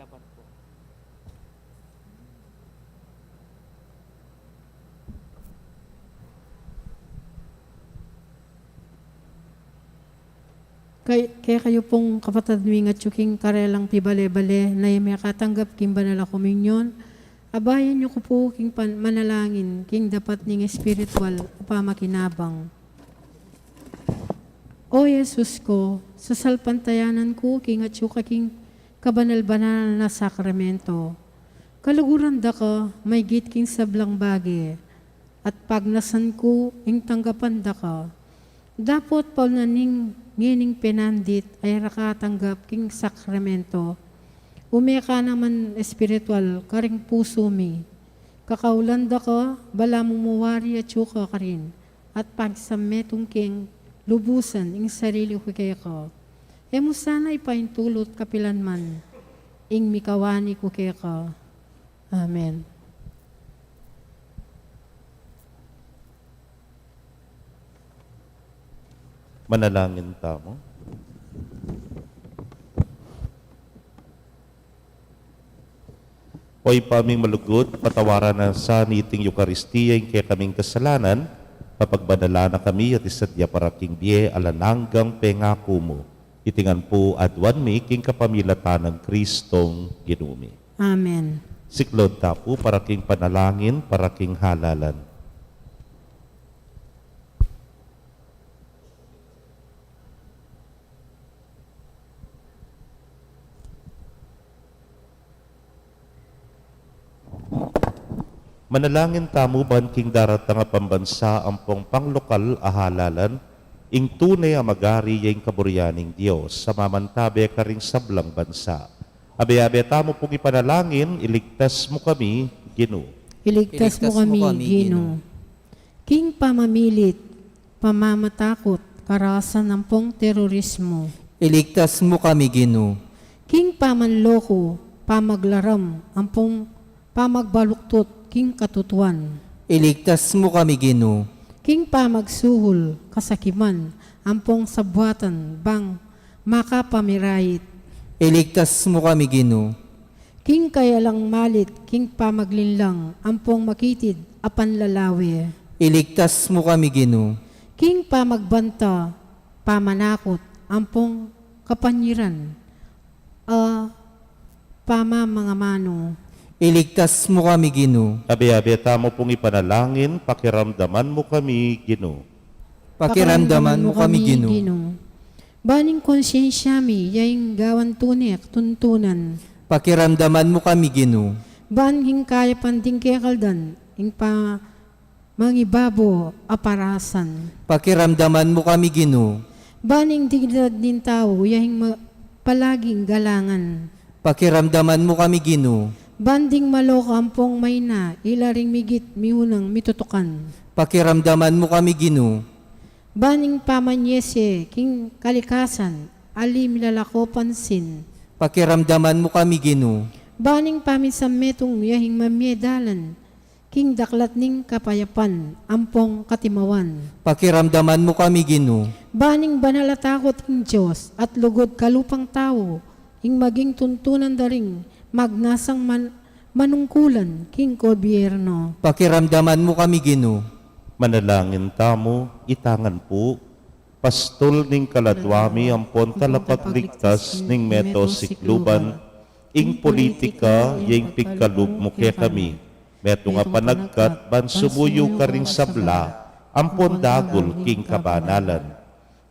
Dapat po. Kay, kekayu pung kapatad ming atsu king karelang pibale-bale, na e mekatanggap king banal a komunyon, abayan yu ku pu king pan-, manalangin king dapat ning espiritual a pamakinabang. O Jesus ko, sasalpantayanan ku king atsu ka king kabanal-banal na sakramento. Kaluguran da ka maygit king sablang bage, at pagnasan ku ing tanggapan da ka. Dapot paul na ning ngening penandit a e ra ka tanggap king sakramento, ume ka naman espiritual karing pusu mi. Kakaulan da ka, balamu mu wari atsu ka karin, at pagsametung keng lubusan ing sarili ku keka. E mu sana ipaintulut kapilan man ing mikawani ku keka. Amen. Manalangin tamu. O Ibpa ming malugud, patawaran na sa niting Eukaristia ing kekaming kasalanan, papagbanalan na kami at isadya para king bie alang anggang pengaku mu. Iti ngan pu aduan mi king kapamilatan nang Kristong Ginu mi. Amen. Siklaud ta pu para king panalangin, para king halalan. Manalangin tamu ban king daratang a pambansa ampong panglokal a halalan, ing tune a magari ya ing kaburian ning Dios a mamantabe karing sablang bansa. Abe-abe tamu pung ipanalangin, iligtas mu kami, Ginu. Iligtas mu kami, Ginu. King pamamilit, pamamatakut, karasan ampong terorismo. Iligtas mu kami, Ginu. King pamanloko, pamaglaram, ampong pamagbaluktut king katutuan. Iligtas mu kami, Ginu. King pamagsuhul, kasakiman, ampong sabuatan bang makapamirayit. Iligtas mu kami, Ginu. King kayalang malit, king pamaglinlang, ampong makitid a panlalawe. Iligtas mu kami, Ginu. King pamagbanta, pamanakut, ampong kapanyiran a pamamangamanu. Iligtas mu kami, Ginu. Abe-abe tamu pung ipanalangin, pakiramdaman mu kami, Ginu. Pakiramdaman mu kami, Ginu. Ban ing konsyensya mi ya ing gawan tune a katuntunan. Pakiramdaman mu kami, Ginu. Ban ing kayapan ding kekaldan ing pa mangibabo a parasan. Pakiramdaman mu kami, Ginu. Ban ing dignidad ning tau ya ing ma-, palaging galangan. Pakiramdaman mu kami, Ginu. Ban ding maloko ampong maina ila ring migit miunang mitutukan. Pakiramdaman mu kami, Ginu. Ban ing pamanyese king kalikasan ali milalako pansin. Pakiramdaman mu kami, Ginu. Ban ing paminsan metung ya ing mamie dalan king daklat ning kapayapan ampong katimawan. Pakiramdaman mu kami, Ginu. Ban ing banal a takut king Dios at lugud kalupang tau ing maging tuntunan da ring magnasang man-, manungkulan king gobyerno. Pakiramdaman mu kami, Ginu. Manalangin tamu, ita ngan pu, pastul ning kaladwa mi ampon talapagligtas ning meto sikluban, ing politika ya ing pigkalub mu kekami, metung a panagkat ban sumuyu karing sabla ampon dagul king kabanalan.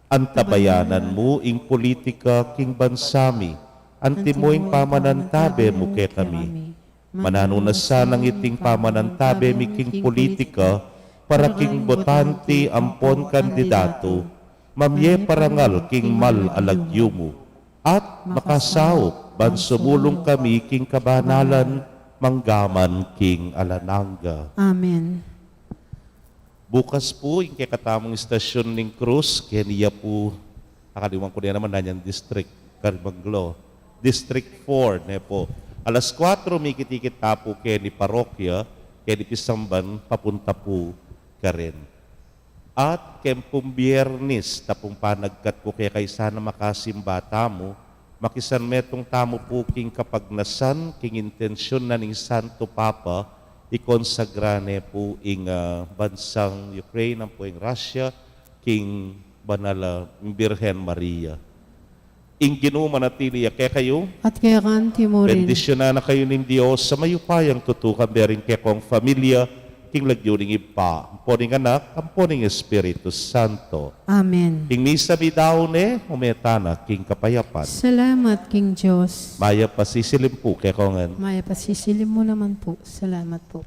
Antabayanan mu ing politika king bansa mi, antimo ing pamanantabe mu kekami. Mananu na sanang iting pamanantabe mi king politika para king botante ampon kandidatu, mamie parangal king mal a lagyu mu, at makasaup ban sumulung kami king kabanalan manggaman king alang angga. Amen. Bukas pu, ing kekatamung istasyun ning krus, keni ya pu, akaliwan ku ne naman, nanyan district, Carbanglo. District four, ne pu. Alas kuatro, mikit-ikit ta pu keni parokya, keni pisamban, papunta pu karin. At keng pung Biyernis, ta pung panagkat ku kekayu sana makasimba tamu, makisan metung tamu pu king kapagnasan, king intensyun na ning Santo Papa, ikonsagra ne pu ing, ah, bansang Ukraine, ampo ing Russia, king banal a Birhen Maria. Ing Ginu manatili ya kekayu. At keka mu rin. Bendisyunan na kayu ning Dios a mayupayang tutu, kambe ring kekong familia, king lagyu ning Ibpa, ampo ning Anak, ampo ning Espiritu Santo. Amen. Ing misa mi dau ne, ume tana king kapayapan. Salamat king Dios. Mayap a sisilim pu kekongan. Mayap a sisilim mu naman pu. Salamat pu.